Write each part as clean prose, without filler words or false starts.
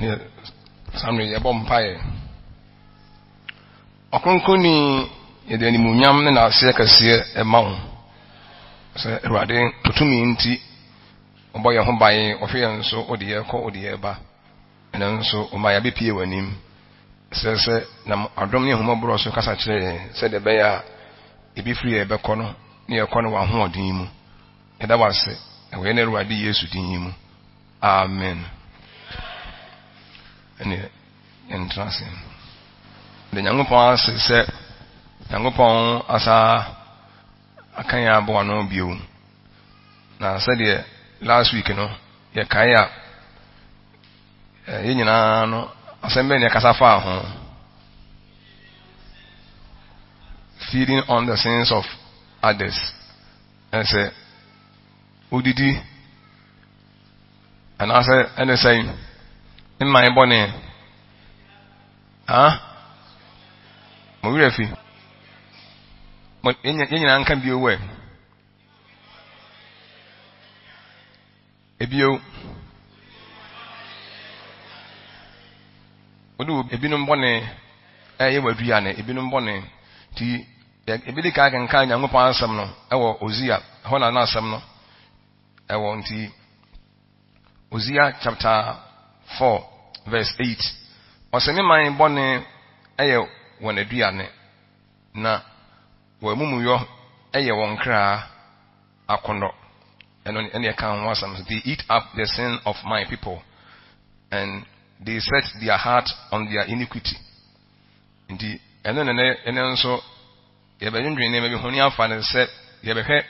Ɛneɛ saa mmerɛ yɛbɔ mpaeɛ. Ɔkronkronni yɛde animuonyam ne n'aseɛ kɛseɛ ɛma wo sɛ Awurade tumi nti ɔbɔ yɛn ho ban ɔhwɛ yɛn so ɔde yɛn kɔ ɔde yɛn ba ɛno nso ɔma yɛabɛpie w'anim sɛ sɛ nam adom ne ahummɔborɔ so kasa kyerɛ yɛn sɛdeɛ ɛbɛyɛ a ebi firi yɛn bɛkɔ no ne yɛkɔ no w'ahoɔden mu. Yɛda wo ase wɔ yɛn Awurade Yesu din yi mu. Amen. Ɛne yɛntra ase. De Nyankopɔn ase sɛ Nyankopɔn asa aka yɛn aboa no bio. Na sɛdeɛ last week no yɛkae a yɛn nyinaa no asɛm bɛn na yɛkasa faa ho? Feeding on the sins of others. Ɛsɛ wodidi anaasɛ ɛne sɛn mman bɔne ah mo werɛ fi mo yɛn nyinaa nka bio wɛ ebio wode ebinom bɔne ɛyɛ w'aduane ebinom bɔne nti Yɛbedi kan akenkan Nyankopɔn asɛm no wɔ Hosea, ɛhɔ na n'asɛm no ɛwɔ nti Hosea chapter 4 verse 8. Ɔsɛ me man bɔne yɛ wɔn aduane, na wɔn amumuyɔ yɛ wɔn kra akɔnnɔ. Ɛno ɛne ɛka ho asɛm. They eat up the sin of my people and they set their heart on their iniquity. Nti ɛno na nɛ ɛnɛ nso yɛbɛdwendwen nneɛma bi ho ne afa no sɛ yɛbɛhwɛ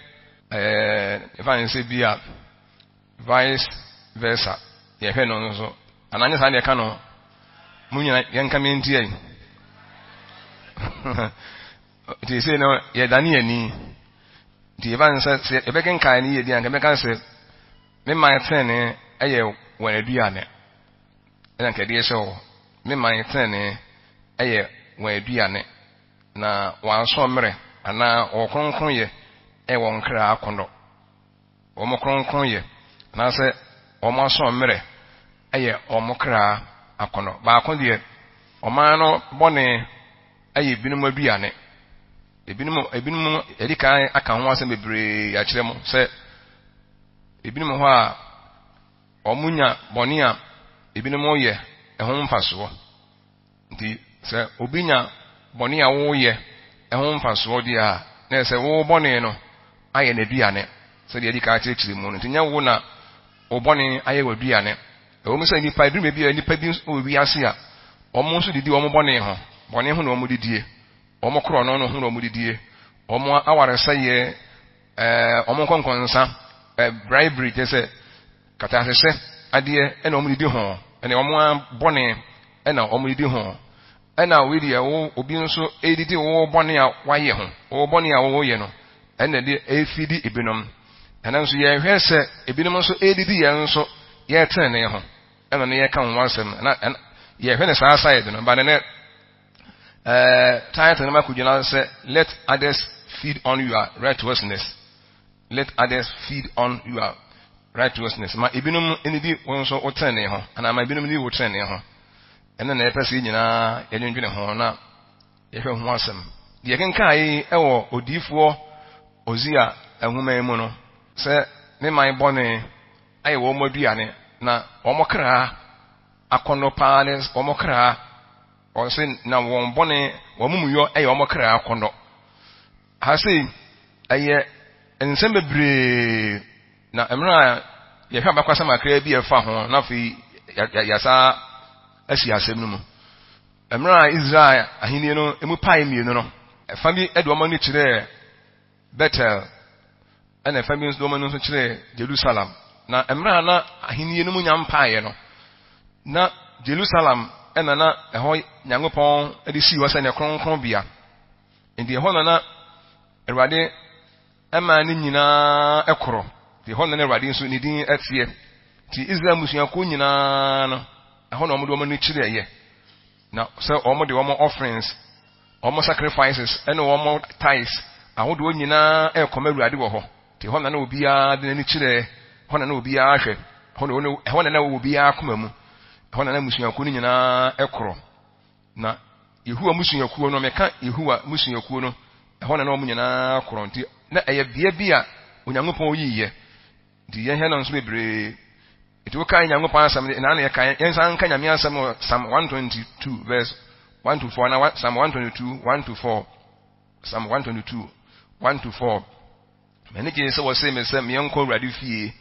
ɛɛ ɛfa ne sɛ bi a vice versa yɛhwɛ no nso anaa nyɛ saa deɛ ɛka no mo nyina yɛnka me nti yɛn nti sei no yɛdane yɛni nti yɛba ne sɛ sɛ yɛbɛkenkan ne yɛdi anka bɛka sɛ me man tenene ɛyɛ wɔn aduane Ɛna nka ɛdeɛ hyɛ hɔ, Me man tenenee yɛ wɔn aduane, na wɔn asoɔmmerɛ anaa wɔn kronkronyɛ yɛ wɔn kra akɔnnɔ. Wɔn kronkronyɛ anaasɛ wɔn asoɔmmerɛ yɛ wɔn kra akɔnnɔ. Baako deɛ, ɔman no bɔne yɛ ebinom aduane. Ebinom, ebinom yɛde kan aka ho asɛm bebree akyerɛ mo sɛ ebinom hɔ a Wɔnya bɔne a ebinom reyɛ ho mfasoɔ. Nti sɛ obi nya bɔne a woreyɛ ho mfasoɔ deɛ a, na ɛsɛ wo bɔne no ayɛ n'aduane, sɛdeɛ yɛadi kan akyerɛkyerɛ mu no. Nti nyɛ wo na wo bɔne ayɛ w'aduane. Ɛwɔ mu sɛ nnipa, ɛduru baabi a nnipa bi wɔ wiase a, wɔn nso didi wɔn bɔne ho. Bɔne ho na wɔn didie. Wɔn korɔno no ho na wɔn didie. Wɔn awaresɛeɛ Ɛɛ, wɔn nkɔnkɔnsa, ɛɛ, bribery, kyerɛ sɛ katahyehyɛ adeɛ ɛna wɔn didi ho, ɛna wɔn ara bɔne ɛna wɔn didi ho. Ɛna wei deɛ wo obi nso ɛredidi wo bɔne a wayɛ ho, wo bɔne a wɔyɛ no, ɛna de ɛrefidi ebinom. Ɛna nso yɛhwɛ sɛ ebinom nso ɛredidi yɛn nso yɛtenene ho, ɛna ne yɛka ho asɛm. Na yɛhwɛ ne saa side no, ba ne nɛ Eh, title no ma kogyina sɛ let others feed on your righteousness. Let others feed on your righteousness. Ma ebinom nidi wo nso wo trenee ho, anaa ma ebinom nidi wo trenee ho. Ɛno na yɛpɛ sɛ yɛn nyinaa yɛdwendwene ho na yɛhwɛ ho asɛm. Deɛ yɛkenkan yi wɔ odiyifoɔ Hosea nwoma yi mu no, sɛ ne man bɔne ayɛ wɔn aduane na wɔn kra akɔnnɔ paa ne wɔn kra Ɔse na wɔn bɔne, wɔn amumuyɔ yɛ wɔn kra akɔnnɔ. Ha sei, ɛyɛ nsɛm bebree na mmerɛ a yɛhwɛ abakwasɛm akraa bi a ɛfa ho na afei yɛasa asi asɛm no mu. Mmerɛ a Israel ahenni no mu pae mmienu no, ɛfa bi de wɔn ani kyerɛɛ Betel, ɛna ɛfa bi nso de wɔn ani nso kyerɛɛ Jerusalem. Na mmerɛ a na ahenni no mu nya mpaeɛ no, na Jerusalem ɛna na ɛhɔ Nyankopɔn de sii hɔ sɛ ne kronkronbea. Nti ɛhɔ na na Awurade ɛmaa ne nyinaa ɛkorɔ. Nti ɛhɔ na na Awurade nso ne din ɛteɛ. Nti Israel mmusuakuo nyinaa no, ɛhɔ na wɔde wɔn ani kyerɛeɛ. Na sɛ wɔde wɔn offerings, wɔn sacrifices, ne wɔn tithes ahodoɔ nyinaa rekɔma Awurade wɔ hɔ. Nti ɛhɔ na na obiara de n'ani kyerɛ, ɛhɔ na na obiara hwɛ, ɛhɔ na ɛhɔ na na ɛwɔ obiara akoma mu. Ɛhɔ na na mmusuakuo no nyinaa korɔ. Na Yehowa mmusuakuo no, meka Yehowa mmusuakuo no, ɛhɔ na na wɔn nyinaa korɔ. Nti na ɛyɛ bea bi a Onyankopɔn yiiɛ. Nti yɛhwɛ no nso bebree. Nti wokae Nyankopɔn asɛm de, na na yɛkae, yɛnsan nka Nyame asɛm wɔ Psalm 122 verse 1 to 4 na Psalm 122 1 to 4. Psalm 122 1 to 4. M'ani gyee sɛ wɔsee me sɛ meɛnkɔ Awurade fie.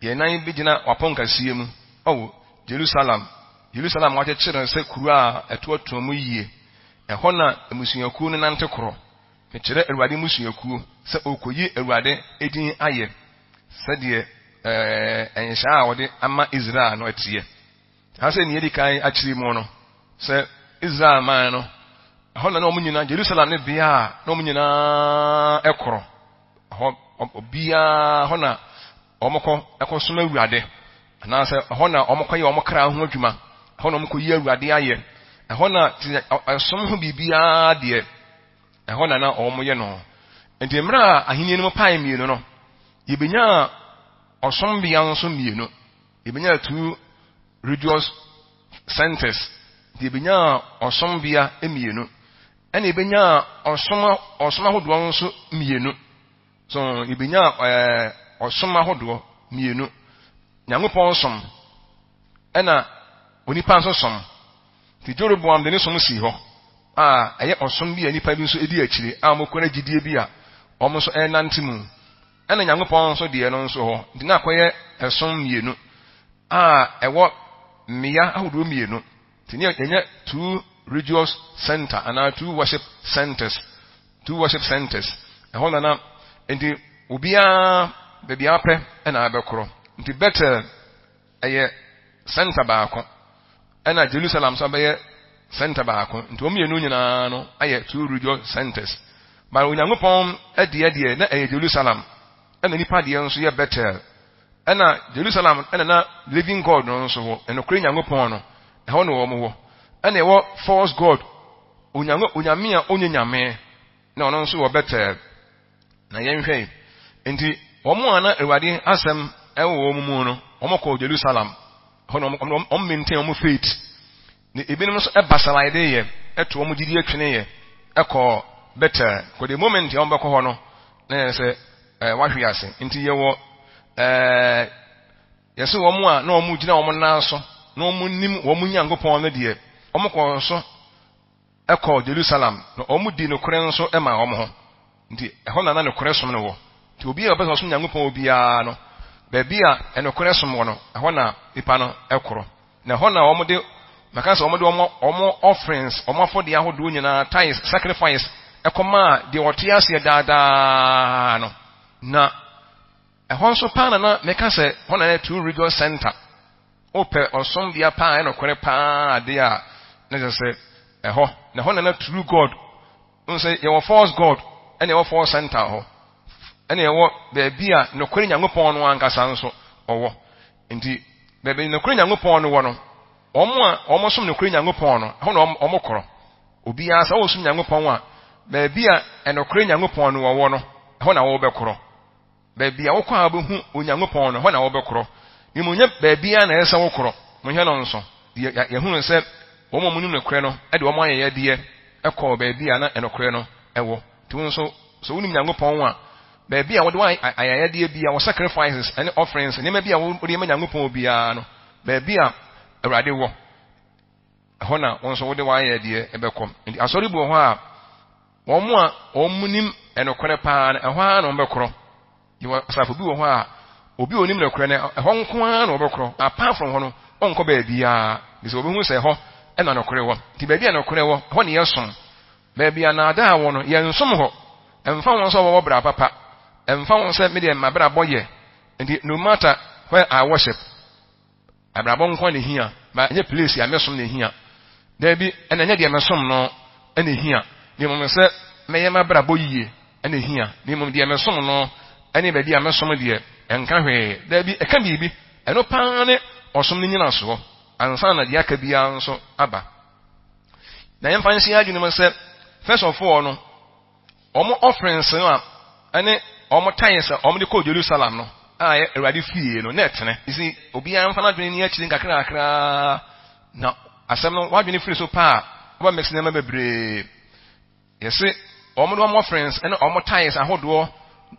Yɛn nan bɛgyina w'aponkɛseɛ mu, Ao Jerusalem. Jerusalem wɔakyekyere no sɛ kuro a ɛtoatoa mu yie. Ɛhɔ na mmusuakuo no nante korɔ. Mekyerɛ Awurade mmusuakuo sɛ ɔrekɔyi Awurade edin ayɛ sɛdeɛ ɛɛ nhyɛ a wɔde ama Israel no teɛ. Ha sɛ nea edi kan akyerɛ mu no, sɛ Israel man no, ɛhɔ na na wɔn nyinaa, Jerusalem ne bea a na wɔn nyinaa ɛkorɔ. Ɛhɔ obiara hɔ na wɔkɔ ɛkɔsom Awurade, anaasɛ ɛhɔ na wɔkɔyɛ wɔn kra ho adwuma, ɛhɔ na wɔkɔyi Awurade ayɛ, ɛhɔ na ɛsom ho biribiara deɛ, ɛhɔ na na wɔyɛ no. Nti mmerɛ a ahenni no mu pae mmienu no, yɛbɛnyaa ɔsom bea nso mmienu. Yɛbɛnyaa two religious centers. Nti yɛbɛnyaa ɔsom bea mmienu. Ɛna yɛbɛnyaa ɔsom ɔsom ahodoɔ nso mmienu. So yɛbɛnyaa ɛɛ ɔsom ahodoɔ mmienu. Nyankopɔn som ɛna onipa nso som. Nti Jeroboam de ne som sii hɔ a ɛyɛ ɔsom bi a nnipa bi nso di akyire a wɔkura gyidie bi a wɔn nso ɛrenante mu. Ɛna Nyankopɔn nso deɛ no nso hɔ. Nti na akɔyɛ ɛsom mmienu a ɛwɔ mmea ahodoɔ mmienu. Nti ne yɛnyɛ two religious center anaa two worship centers. Two worship centers. Ɛhɔ na na nti obiara baabi a apɛ ɛna abɛkorɔ. Nti Bethel ɛyɛ center baako ɛna Jerusalem nso abɛyɛ center baako. Nti wɔn mmienu nyinaa no ayɛ two religious centers. But Onyankopɔn deɛ deɛ na ɛyɛ Jerusalem ɛna nipa deɛ nso yɛ Bethel. Ɛna Jerusalem ɛna na living God no nso wɔ ɛnokorɛ Nyankopɔn no ɛhɔ na wɔn wɔ. Ɛna ɛwɔ false God Onyame a ɔnyɛ nyame na ɔno nso wɔ Bethel. Na yɛnhwɛ yi. Nti wɔn a na Awurade asɛm ɛwɔ wɔn mu no wɔn kɔɔ Jerusalem hɔ na wɔn maintain wɔn faith. Na ebinom nso ɛba salaide yɛ ɛto wɔn gyidie twene yɛ ɛkɔ Bethel. Kɔ the moment a wɔn bɛkɔ hɔ no na yɛ sɛ ɛɛ wahwe ase. Nti yɛwɔ ɛɛ yɛsɛ wɔn a na wɔn gyina wɔn nan so na wɔn nim wɔn Nyankopɔn no deɛ wɔn kɔɔ so ɛkɔɔ Jerusalem na wɔn di nokorɛ nso ma wɔn ho. Nti ɛhɔ na na nokorɛ som no wɔ. Nti obi a ɔpɛ sɛ ɔsom Nyankopɔn biara no, baabi a ɛnokorɛ som wɔ no, ɛhɔ na nipa no ɛkorɔ. Na ɛhɔ na wɔn de, mɛka sɛ wɔn de wɔn wɔn offerings, wɔn afɔdeɛ ahodoɔ nyinaa, tithes, sacrifice, ɛkɔmaa deɛ ɔte aseɛ daadaa no. Na ɛhɔ nso paa na na mɛka sɛ hɔ na yɛ true religious center. Wopɛ ɔsom bea paa ɛnokorɛ paa adeɛ a, na kyerɛ sɛ ɛhɔ. Na ɛhɔ na na true God n sɛ yɛwɔ false god ɛna yɛwɔ false center hɔ ɛna yɛwɔ baabi a nokorɛ nyankopɔn no ankasa nso ɔwɔ nti baabi nokorɛ nyankopɔn no wɔ no wɔn a wɔn som nokorɛ nyankopɔn no ɛhɔ na wɔn korɔ obiara sɛ wɔsom nyankopɔn a baabi a ɛnokorɛ nyankopɔn no wɔwɔ no ɛhɔ na wɔbɛkorɔ Baabi a wokɔ a wobɛhu Onyankopɔn no, ɛhɔ na wobɛkorɔ. Na mmom nyɛ baabiara na ɛsɛ sɛ wokorɔ. Monhwɛ no nso. Yɛhunu sɛ wɔn a wɔnim nokorɛ no de wɔn ayɛyɛdeɛ kɔɔ baabi a na nokorɛ no wɔ. Nti wo nso, sɛ wonim Nyankopɔn a, baabi a wode w'ayɛyɛdeɛ biara, wo sacrifices ne offerings, nneɛma bi a wode ma Nyankopɔn biara no, baabi a Awurade wɔ, ɛhɔ na wo nso wode w'ayɛyɛdeɛ bɛkɔ. Nti asɔre bi wɔ hɔ a, Wɔn a wɔnim nokorɛ paa no, ɛhɔ ara na wɔbɛkorɔ. Yɛwɔ asafo bi wɔ hɔ a, obi a onim nokorɛ no, ɛhɔ nko ara na wɔbɛkorɔ. Apart from hɔ no, ɔnkɔ baabiara. Ɛfiri sɛ wɔbɛhu sɛ ɛhɔ na nokorɛ wɔ. Nti baabi a nokorɛ wɔ, ɛhɔ na yɛsom. Baabi a naadaa wɔ no, yɛnsom hɔ. Ɛmfa ho sɛ wɔwɔ bra papa. Ɛmfa ho sɛ me deɛ m'abrabɔ yɛ. Nti no matter where I worship, Abrabɔ nko na ehia, ma ɛnyɛ place a mɛsom na ehia. Daabi, ɛna ɛnyɛ deɛ mɛsom no na ehia, na mmom sɛ mɛyɛ m'abrabɔ yie na ehia, na mmom deɛ mɛsom no ne baabi a mɛsom deɛ, ɛnka hwee. Daabi, ɛka biribi. Ɛno paa ne ɔsom no nyinasoɔ, ansa na deɛ aka biara nso aba. Na yɛmfa nhyɛ yɛn adwene mu sɛ, first of all no, Wɔn offerings no a ɛne wɔn tithes a wɔde kɔɔ Jerusalem no a ɛyɛ Awurade fie no, na ɛtene. You see, obiara mfa n'adwene nni akyiri nkakrakra. Na asɛm no w'adwene firi so paa a, wobɛ mix nneɛma bebree. Yɛse wɔn de wɔn offerings ne wɔn tithes ahodoɔ,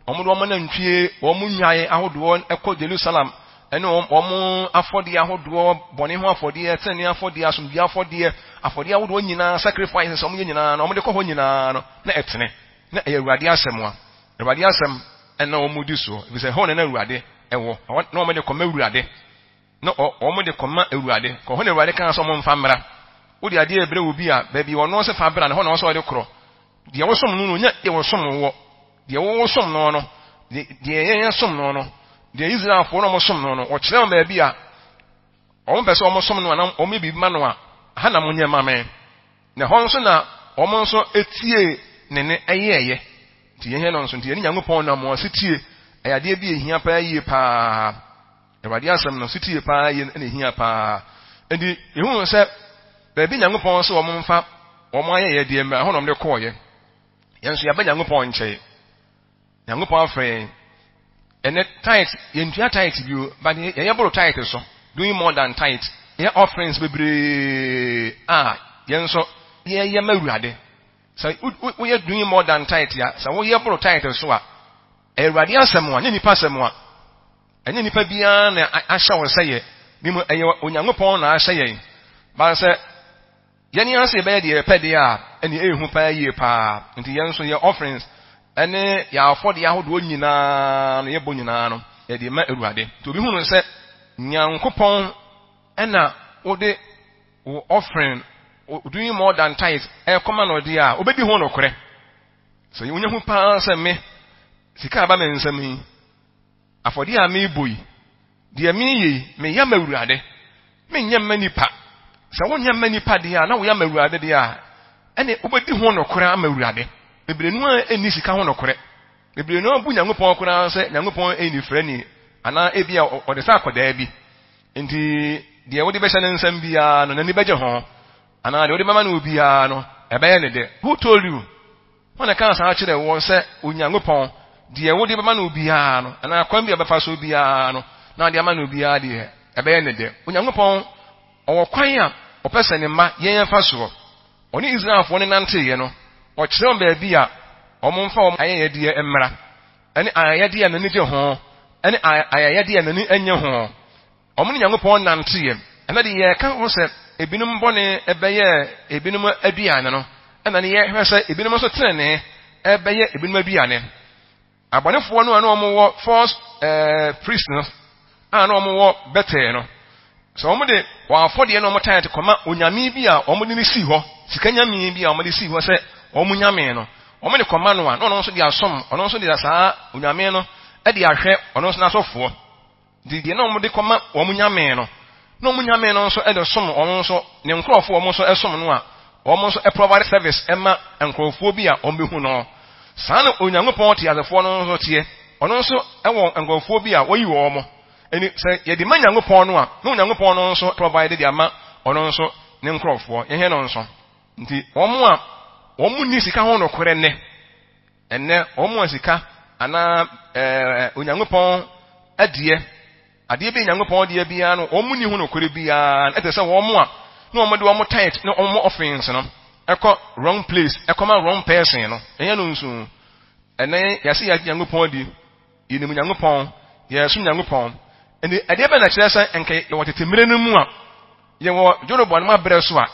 wɔn de wɔn nantwie, wɔn nnwan ahodoɔ kɔ Jerusalem, ɛne wɔn afɔdeɛ ahodoɔ, bɔne ho afɔdeɛ, tenenee afɔdeɛ, asomdwoeɛ afɔdeɛ, afɔdeɛ ahodoɔ nyinaa, sacrifices wɔn yɛ nyinaa no, wɔn de kɔ hɔ nyinaa no, na ɛtene. Na ɛyɛ Awurade asɛm a, Awurade asɛm ɛna wɔn di soɔ, efisɛ ɛhɔ na na Awurade ɛwɔ, na wɔn de kɔma Awurade. Na wɔde kɔma Awurade. Kɔ hɔ na Awurade kaa sɛ wɔmfa mmra. Wode adeɛ rebrɛ obi a, baabi a ɔno sɛ fa bra no, hɔ na ɔsɛ ɔde korɔ. Deɛ wosom no no, nya deɛ wɔsom wɔ. Deɛ wosom no no, deɛ yɛn som no no, deɛ Israelfoɔ no wɔsom no no, wɔkyerɛ wɔn baabi a wɔn pɛ sɛ wɔsom no anaa wɔn yɛ biribi ma no a, ha na monyɛ ma me. Na ɛhɔ nso na wɔn nso tiee ne nne yɛeɛ. Nti yɛn no nso, nti yɛne Nyankopɔn nam wɔn ase tie. Ɛyɛ adeɛ bi a ɛhia paa yie paa. Awurade asɛm no setie paa yie na ehia paa. Enti yɛhuu sɛ baabi Nyankopɔn sɛ wɔn mfa wɔn ayɛyɛdeɛ mmra, ɛhɔ na wɔn de kɔɔeɛ. Yɛn nso yɛaba Nyankopɔn nkyɛn. Nyankopɔn afrɛ yɛn. Ɛnɛ tithe, yɛntua tithe bio, but yɛyɛ boro tithe so, doing more than tithe. Yɛ offerings bebree a yɛn nso yɛyɛ ma Awurade. Sɛ woyɛ doing more than tithe a, sɛ woyɛ boro tithe so a, ɛyɛ Awurade asɛm a, nyɛ nipa asɛm a. Ɛnyɛ nipa biara na ahyɛ wo sɛ yɛ, na mmom ɛyɛ Onyankopɔn na ahyɛ yɛn. Ba sɛ yɛn ara sɛ yɛbɛyɛ deɛ yɛpɛ deɛ a, ɛne ɛyɛ hu paa yie paa. Nti yɛn nso yɛ offerings ɛne yɛn afɔdeɛ ahodoɔ nyinaa no yɛbɔ nyinaa no yɛde ma Awurade. Nti obi hunu sɛ Nyankopɔn ɛna wode wo offering doing more than tithe ɛkɔma no deɛ a, obɛdi ho nokorɛ. Sɛ wonya hu paa sɛ me sika aba me nsam yi, Afɔdeɛ a merebɔ yi, deɛ mereyɛ yi, meyɛ ma Awurade. Menyɛ mma nnipa. Sɛ wonyɛ mma nnipa deɛ a, na woyɛ ma Awurade deɛ a, ɛne wobɛdi ho nokorɛ ama Awurade. Bebree no ara nni sika ho nokorɛ. Bebree no ara bu Nyankopɔn koraa sɛ Nyankopɔn yɛ nifirani anaa ebia ɔde sɛ akwadaa bi. Nti deɛ wode bɛhyɛ ne nsam biara no, n'ani bɛgye ho. Anaa deɛ wode bɛma no biara no, ɛbɛyɛ ne dɛ. Who told you? Hwan na ɛkaa saa kyerɛɛ woɔ sɛ Onyankopɔn, deɛ wode bɛma no biara no, anaa kwan bi a ɔbɛfa so biara no, na ɔde ama no biara deɛ, ɛbɛyɛ ne dɛ? Onyankopɔn, ɔwɔ kwan a ɔpɛ sɛ ne mma yɛn yɛfa soɔ. Ɔne Israelfoɔ no nanteeɛ no, ɔkyerɛɛ wɔn baabi a wɔmfa wɔn ayɛyɛdeɛ mmra, ɛne ayɛyɛdeɛ a n'ani gye ho, ɛne ayɛyɛdeɛ a n'ani nnye ho. Wɔne Nyankopɔn nanteeɛ. Ɛnnɛ de yɛka ho sɛ ebinom bɔne bɛyɛɛ ebinom aduane no, ɛna ne yɛhwɛ sɛ ebinom nso tenenee ɛbɛyɛ ebinom aduane. Abɔnefoɔ no a na wɔwɔ false eh, priest no a na wɔwɔ Bethel no, sɛ wɔn de wɔn afɔdeɛ na wɔn tithe kɔma onyame bi a wɔn de no sii hɔ, sika nyame bi a wɔn de sii hɔ sɛ wɔn nyame no, wɔn de kɔma no a, na ɔno nso de asom, ɔno nso de saa onyame no de ahwɛ ɔno nso n'asɔfoɔ. Nti deɛ na wɔde kɔma wɔn nyame no, na wɔn nyame no nso de som wɔn nso, ne nkurɔfoɔ wɔn nso som no a, wɔn nso provide service ma nkurɔfoɔ bi a wɔbɛhu no. Saa na Onyankopɔn teasefoɔ no nso teɛ. Ɔno nso wɔ nkurɔfoɔ bi a wɔyi wɔn. Ɛni sɛ yɛde ma Nyankopɔn no a, na Onyankopɔn no nso provide de ama ɔno nso ne nkurɔfoɔ. Yɛhwɛ no nso. Nti wɔn a wɔn nni sika ho nokorɛ nnɛ, Ɛnnɛ, wɔn a sika anaa ɛɛ Onyankopɔn deɛ, adeɛ bi Onyankopɔn deɛ biara no, wɔn nni ho nokorɛ biara. Ɛte sɛ wɔn a na wɔde wɔn tithe ne wɔn offerings no ɛkɔ wrong place, ɛkɔma wrong person no. Ɛnyɛ no nso. Ɛnnɛ, yɛase yɛagye Nyankopɔn di, yɛnim Nyankopɔn, yɛsom Nyankopɔn. Ɛnti, ɛdeɛ bɛn na ɛkyerɛ sɛ nka yɛwɔ tete mmerɛ no mu a, Yɛwɔ Jeroboam aberɛ so a,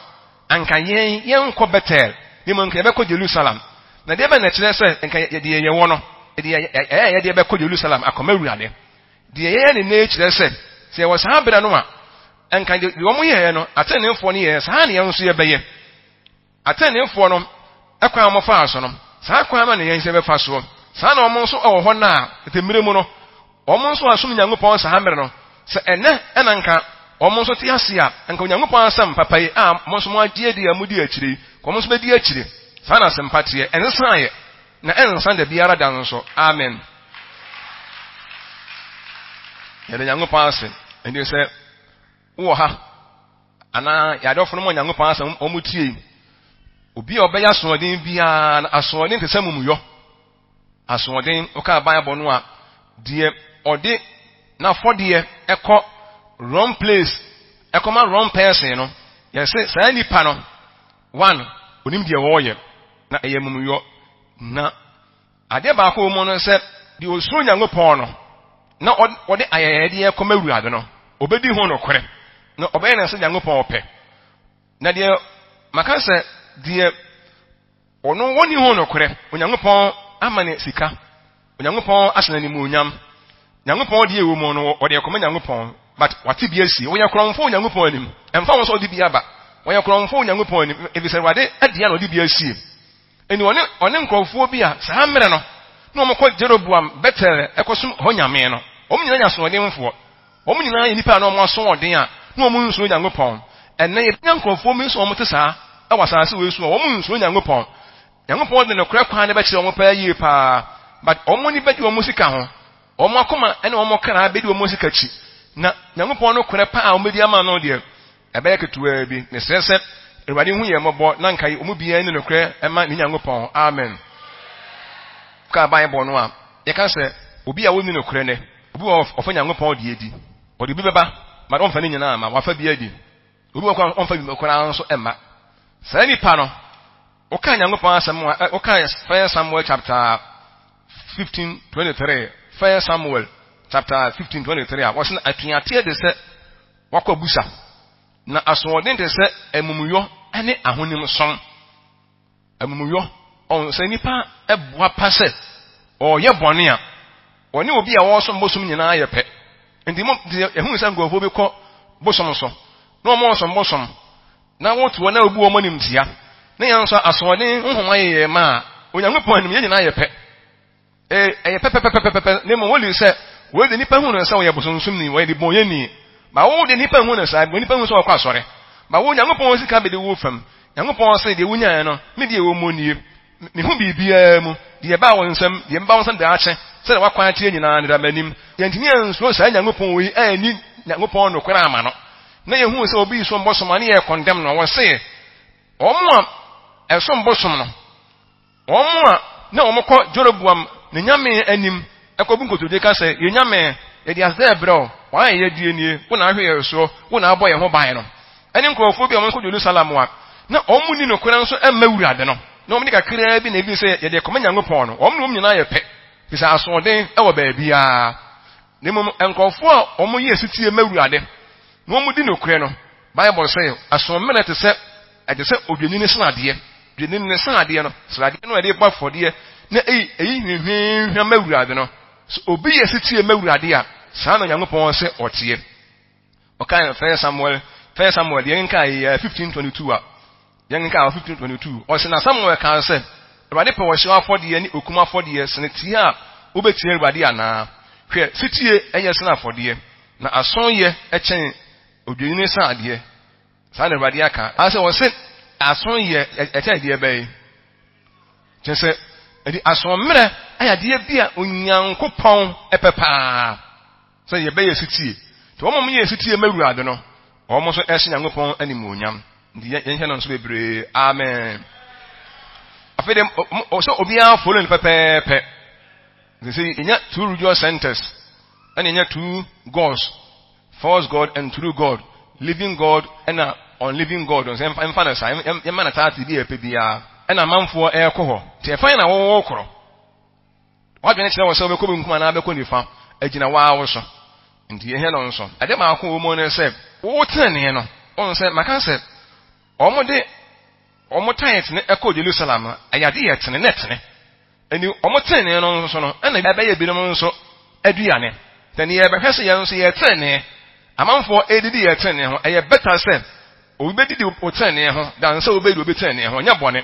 anka yɛn yɛnkɔ Betel, na mmom anka yɛbɛkɔ Jerusalem. Na deɛ bɛn na ɛkyerɛ sɛ anka deɛ yɛwɔ no, deɛ ɛyɛ a yɛde bɛkɔ Jerusalem akɔma Awurade? Deɛ yɛyɛ ne nnɛ yi kyerɛ sɛ, sɛ yɛwɔ saa berɛ no a, anka deɛ wɔn yɛeɛ no, ateneneefoɔ no yɛeɛ, saa na yɛn nso yɛbɛyɛ. Ateneneefoɔ no kwan a wɔfaa so no, saa kwan no na yɛn nso yɛbɛfa soɔ. Saa na wɔn nso wɔ hɔ no a, tete mmerɛ mu no, wɔn nso asom Nyankopɔn saa mmerɛ no. Sɛ ɛnnɛ na nka wɔn nso te ase a, nka Onyankopɔn asɛm papa yi a mo nso moagye adi a modi akyire yi, nka wɔn nso bɛdi akyire. Saa na asɛmpa teɛ. Ɛnsesaeɛ, na ɛnsa da biara da nso. Amen. Yɛda Nyankopɔn ase. Ɛnti sɛ wowɔ ha anaa yɛn adɔfo no ma Onyankopɔn asɛm wɔn tie yi. Obi a ɔbɛyɛ asoɔden biara no, asoɔden te sɛ mumuyɔ. Asoɔden, wokaa Bible no a, deɛ ɔde n'afɔdeɛ ɛkɔ wrong place, ɛkɔma wrong person no, Yɛse saa nipa no, one, onim deɛ wɔreyɛ, na ɛyɛ amumuyɔ. Na adeɛ baako wɔ mu no sɛ, deɛ osuro Nyankopɔn no, na ɔde ayɛyɛdeɛ kɔma Awurade no, obedi ho nokorɛ, na ɔbɛyɛ no sɛ Nyankopɔn pɛ. Na deɛ maka sɛ, deɛ ɔno wɔnni ho nokorɛ, Onyankopɔn ama no sika, Onyankopɔn ahyɛ no animuonyam, Nyankopɔn deɛ ɛwɔ mu no, ɔde ɛkɔma Nyankopɔn, but wate bi asie. Wɔyɛ korɔmfoɔ Onyankopɔn anim. Ɛmfa ho sɛ ɔde bi aba. Wɔyɛ korɔmfoɔ Onyankopɔn anim, efisɛ Awurade adea na ɔde bi asie. Ɛni ɔne ɔne nkurɔfoɔ bi a saa mmerɛ no na wɔkɔ Jeroboam Betel ɛkɔsom hɔ nyame no. Wɔn nyinaa yɛ asoɔdenfoɔ. Wɔn nyinaa yɛ nnipa a na wɔn aso ɔden a na wɔn nsuro Nyankopɔn. Ɛnnɛ yɛbɛnya nkurɔfoɔ bi nso a wɔte saa wɔ asase wei so a wɔn nsuro Nyankopɔn. Nyankopɔn de nokorɛ kwan no bɛkyerɛ wɔn paa yie paa, but wɔn ani bɛgye wɔn sika ho. Wɔn akoma ne wɔn kra bɛdi wɔn sika akyi. Na Nyankopɔn nokorɛ paa a wɔbɛdi ama no deɛ, ɛbɛyɛ ketewaa bi. Mesrɛ sɛ Awurade hu yɛn mmɔbɔ na nka wɔn biara nni nokorɛ ma ne Nyankopɔn. Amen. Ka Bible no a, yɛka sɛ obi a ɔnni nokorɛ nnɛ, obi wɔ hɔ ɔfa Nyankopɔn deɛ di. Ɔde bi bɛba, but ɔmfa ne nyinaa mma, wafa bi adi. Obi wɔ hɔ a ɔmfa bi koraa nso mma. Saa nipa no, woka Nyankopɔn asɛm a, woka 1 Samuel chapter 15 23, 1 Samuel chapter 15 23 a, wɔsɛ atuateɛ de sɛ wakɔ abusa, na asoɔden te sɛ amumuyɔ ne ahonim sɔn. Amumuyɔ, ɔn sɛ nipa boa pa sɛ ɔreyɛ bɔne a, ɔne obi a ɔresom bosom nyinaa yɛ pɛ. Nti mo nti ehu sɛ nkurɔfoɔ bi kɔ bosom so na wɔn resom bosom na wɔto wɔn na obu wɔn animtia na yɛn nso asoɔden honhom ayɛ yɛn ma a, Onyankopɔn anim yɛn nyinaa yɛ pɛ. Ɛyɛ pɛpɛpɛpɛpɛ, na mmom wɔli sɛ wei de nipa hu no sɛ ɔyɛ bosonsomni, ɔyɛ debɔnyɛni. Ba wo de nipa hu no saa, nipa hu sɛ ɔkɔ asɔre. Ba wo Nyankopɔn sika bɛdi wo fam. Nyankopɔn se deɛ wonyaeɛ no, me deɛ ɛwɔ mu nie. Mehu biribiara mu, deɛ ɛbaa wo nsam, deɛ ɛbɛba wo nsam daakye, sɛdeɛ w'akwan teɛ nyinaa no da m'anim. Yɛntumi ansuro saa Nyankopɔn wei anni Nyankopɔn nokorɛ ama no. Na yɛhuu sɛ obi resom bosom a ne yɛ kɔndɛm no, wɔse wɔn a ɛsom bosom no, Wɔn a na wɔkɔ Jeroboam ne nyame anim kɔbu nkotodwe ka sɛ, Yɛn nyame, yɛde aseda rebrɛ wo, w'ayɛyɛdeɛ nie, wo na ahwɛ yɛn soɔ, wo na abɔ yɛn ho ban no. Ɛne nkurɔfoɔ bi a wɔkɔ Jerusalem a na wɔnni nokorɛ nso mma Awurade no, na wɔde kakraa bi na ɛfiri sɛ yɛde rekɔma Nyankopɔn no, wɔn ne wɔn nyinaa yɛ pɛ, ɛfiri sɛ asoɔden wɔ baabiara. Na mmom nkurɔfoɔ a wɔyɛ asutie ma Awurade na wɔdi nokorɛ no, Bible sɛ, asoɔmmerɛ te sɛ ɛte sɛ odwennini sradeɛ. Dwennini ne sradeɛ no, sradeɛ no a yɛde bɔ afɔdeɛ na eyi eyi hwehwɛhwɛ ma Awurade no. Sɛ obi yɛ setie ma Awurade a, saa na Onyankopɔn sɛ ɔteɛ. Ɔkae no First Samuel, First Samuel deɛ yɛnka yɛ 15:22 a, yɛnka 15:22. Ɔsɛ na Samuel kaa sɛ, Awurade pɛ ɔhyew afɔdeɛ ne okum afɔdeɛ sene tie a wobɛtie Awurade anaa? Hwɛ, setie yɛ sene afɔdeɛ, na aso yɛ kyɛn odwennini sradeɛ. Saa na Awurade aka. Anaasɛ wɔse aso yɛ ɛkyɛn deɛ bɛn? Kyerɛ sɛ, ɛde asoɔmmerɛ ayɛ adeɛ bi a Onyankopɔn pɛ paa sɛ yɛbɛyɛ sutie. Nti wɔn a wɔyɛ sutie ma Awurade no, wɔn nso ɛhyɛ Nyankopɔn animuonyam. Nti yɛnhyɛ no nso bebree. Amen. Afei de, sɛ obiara follow no pɛpɛɛpɛ. Nti sɛ yɛnya two religious centers, ɛna yɛnya two gods. False God and true God, living God ɛna unliving God nso yɛmfa yɛmfa no saa yɛmma no title bi a yɛpɛ biara ɛna amanfoɔ ɛrekɔ hɔ nti ɛfa na wɔwɔ korɔ wadwene kyerɛ wɔ sɛ wobɛkɔ benkum anaa bɛkɔ nifa agyina waa wo so nti yɛhwɛ no nso ɛde baako wɔ mu ne sɛ wo tenenee no wɔn sɛ maka sɛ wɔn de wɔn tithe no ɛkɔ Jerusalem no ɛyɛ ade yɛ tene na ɛtene Ɛnni wɔn trenee no nso no, ɛna ɛbɛyɛ binom nso aduane. Sɛ ne yɛbɛhwɛ sɛ yɛn nso yɛ trenee, amanfoɔ ɛredidi yɛ trenee ho, ɛyɛ better sɛ obi bɛdidi wo trenee ho dan sɛ wobɛdi obi trenee ho. Ɛnyɛ bɔne.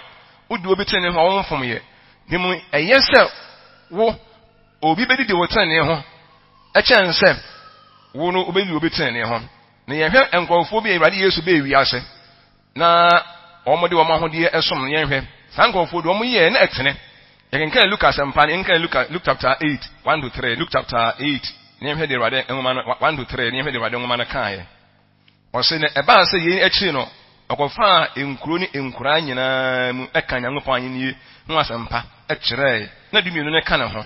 Wodi obi trenee ho a womfom yɛ. Ne mu ɛyɛ sɛ wo obi bɛdidi wo trenee ho ɛkyɛn sɛ wo no wobɛdidi obi trenee ho. Na yɛhwɛ nkurɔfoɔ bi a Awurade Yesu bɛɛ wiase na wɔde wɔn ahodeɛ som no. Yɛnhwɛ saa nkurɔfoɔ deɛ wɔn yɛɛ na ɛtene. Yɛkenkan Luka asɛmpa no, yɛnkenkan Luka, Luke chapter 8, 1 to 3, Luke chapter 8, na yɛnhwɛ deɛ Awurade nwoma no, 1 to 3, na yɛnhwɛ deɛ Awurade nwoma no kaeɛ. Ɔse, na ɛbaa sɛ yei akyiri no, ɔkɔfaa nkuro ne nkuraa nyinaa mu ɛka Nyankopɔn ahennie ho asɛmpa kyerɛɛ, na dumienu no ka ne ho.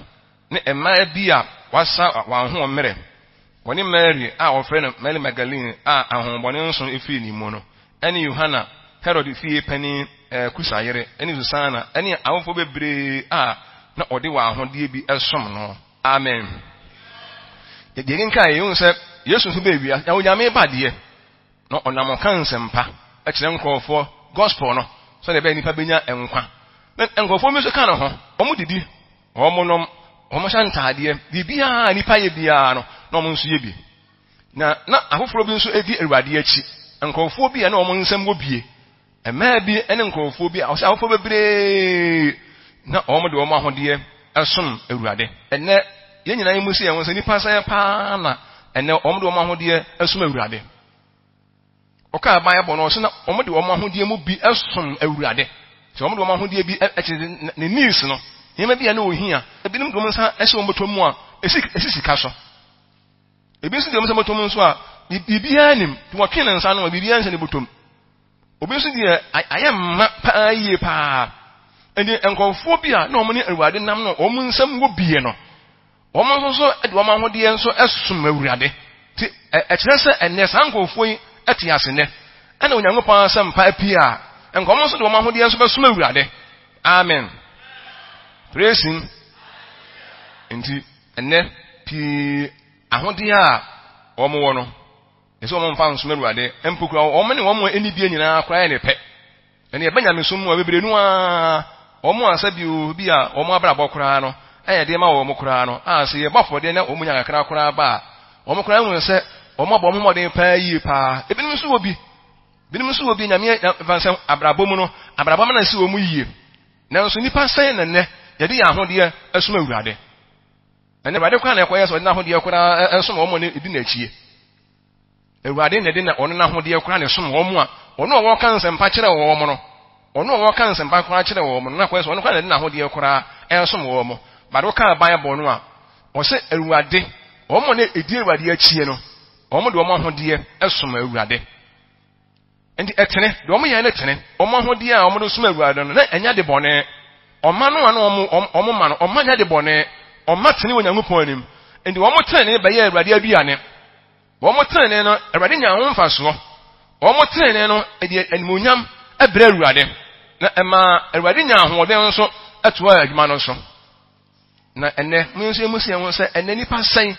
Ne mmaa bi a wɔasa wɔn ahoɔmmerɛ, wɔne Mary a wɔfrɛ no Mary Magdalene a ahonhommɔne nson firii ne mu no. ne Yohana, Herode fie panin Kusa yere, ne Susana, ne awofoɔ bebree a na wɔde wɔn ahodeɛ bi som no. Amen. Yɛkenkan yɛhu sɛ Yesu nso bɛɛ wiase, na Onyame ba deɛ, na ɔnam ɔka nsɛmpa kyerɛ nkurɔfoɔ gospel no sɛdeɛ ɛbɛyɛ nnipa bɛnya nkwa. Na nkurɔfoɔ bi nso ka ne ho, wɔn didi, wɔn nom, wɔn hyɛ ntaadeɛ, biribiara a nnipa yɛ biara no, na wɔn nso yɛ bi. Na na afoforɔ bi nso di Awurade akyi, nkurɔfoɔ bi a na wɔn nsam wɔ bie, mmaa bi ne nkurɔfoɔ bi a wɔsɛ afoforɔ bebree na wɔn de wɔn ahodeɛ som Awurade. Ɛnnɛ, yɛn nyinaa mu sɛ yɛn ho sɛ nnipa sɛn paa na ɛnnɛ wɔn de wɔn ahodeɛ som Awurade. Ɔkaa Bible no, ɔsɛ na wɔn de wɔn ahodeɛ mu bi som Awurade. Sɛ wɔn de wɔn ahodeɛ bi ɛkyɛ ne needs no, nneɛma bi a na ohia, ebinom de wɔn nsa ɛhyɛ wɔn bɔtɔ mu a, esi esi sika so. Ebi nso de wɔn nsa bɔtɔ mu nso a, biribiara nim, wɔtwe ne nsa no a, biribiara nhyɛ ne bɔtɔ mu. Obi nso deɛ ayɛ mma paa yie paa. Ɛnti nkurɔfoɔ bi a na wɔn ne Awurade nam no wɔn nsam wɔ bie no, wɔn nso so de wɔn ahodeɛ nso som Awurade. Ti ɛkyerɛ sɛ ɛnnɛ saa nkurɔfoɔ yi te ase nnɛ. Ɛna Onyankopɔn asɛmpa apue a, nka wɔn nso de wɔn ahodeɛ nso bɛsom Awurade. Amen. Praise him. Nti ɛnnɛ pii ahodeɛ a wɔn wɔ no, Ɛsɛ sɛ wɔmfa nsom Awurade. Mpo koraa wɔn ne wɔn a ɛnni bie nyinaa koraa yɛ ne pɛ. Ɛne ɛba nyamesom mu a bebree no ara wɔn a sɛ bio bi a wɔn abrabɔ koraa no ɛyɛ den ma wɔn koraa no a sɛ yɛbɔ afɔdeɛ na wɔn nya kakra koraa ba a wɔn koraa hu sɛ wɔn abɔ wɔn mmɔden paa yie paa. Ebinom nso wɔ bi binom nso wɔ bi nyame fa sɛ abrabɔ mu no abrabɔ ma na si wɔn yie. Nanso nnipa sɛn na nnɛ yɛde yɛn ahodeɛ som Awurade. Ɛnna Awurade koraa na ɛkɔyɛ sɛ ɔde n'ahodeɛ koraa ɛsom wɔn a ɛdi n'akyie. Awurade na ɛde na ɔno n'ahodeɛ koraa na ɛsom wɔn a ɔno a wɔka nsɛmpa kyerɛ wɔn no, ɔno a wɔka nsɛmpa koraa kyerɛ wɔn no, na akɔyɛ sɛ ɔno koraa na ɛde n'ahodeɛ koraa ɛsom wɔn. Bade wokaa Bible no a, ɔsɛ Awurade, wɔn a na ɛdi Awurade akyie no, wɔn de wɔn ahodeɛ ɛsom Awurade. Enti ɛtene, deɛ wɔn yɛ no tene. Wɔn ahodeɛ a wɔde som Awurade no, na ɛnyɛ ade bɔne. Ɔma no a na wɔn wɔn ma no, ɔma nyɛ ade bɔne. Ɔma tene wɔ Nyankopɔn anim. Enti wɔn tenenee bɛyɛɛ Awurade aduane. Wɔn tenenee no, Awurade nyaa ho mfasoɔ. Wɔn tenenee no, ɛde animuonyam brɛ Awurade, na ɛmaa Awurade nyaa ahoɔden nso toaa adwuma no so. Na ɛnnɛ, mo nso yɛmu si yɛn ho sɛ ɛnnɛ nnipa sɛn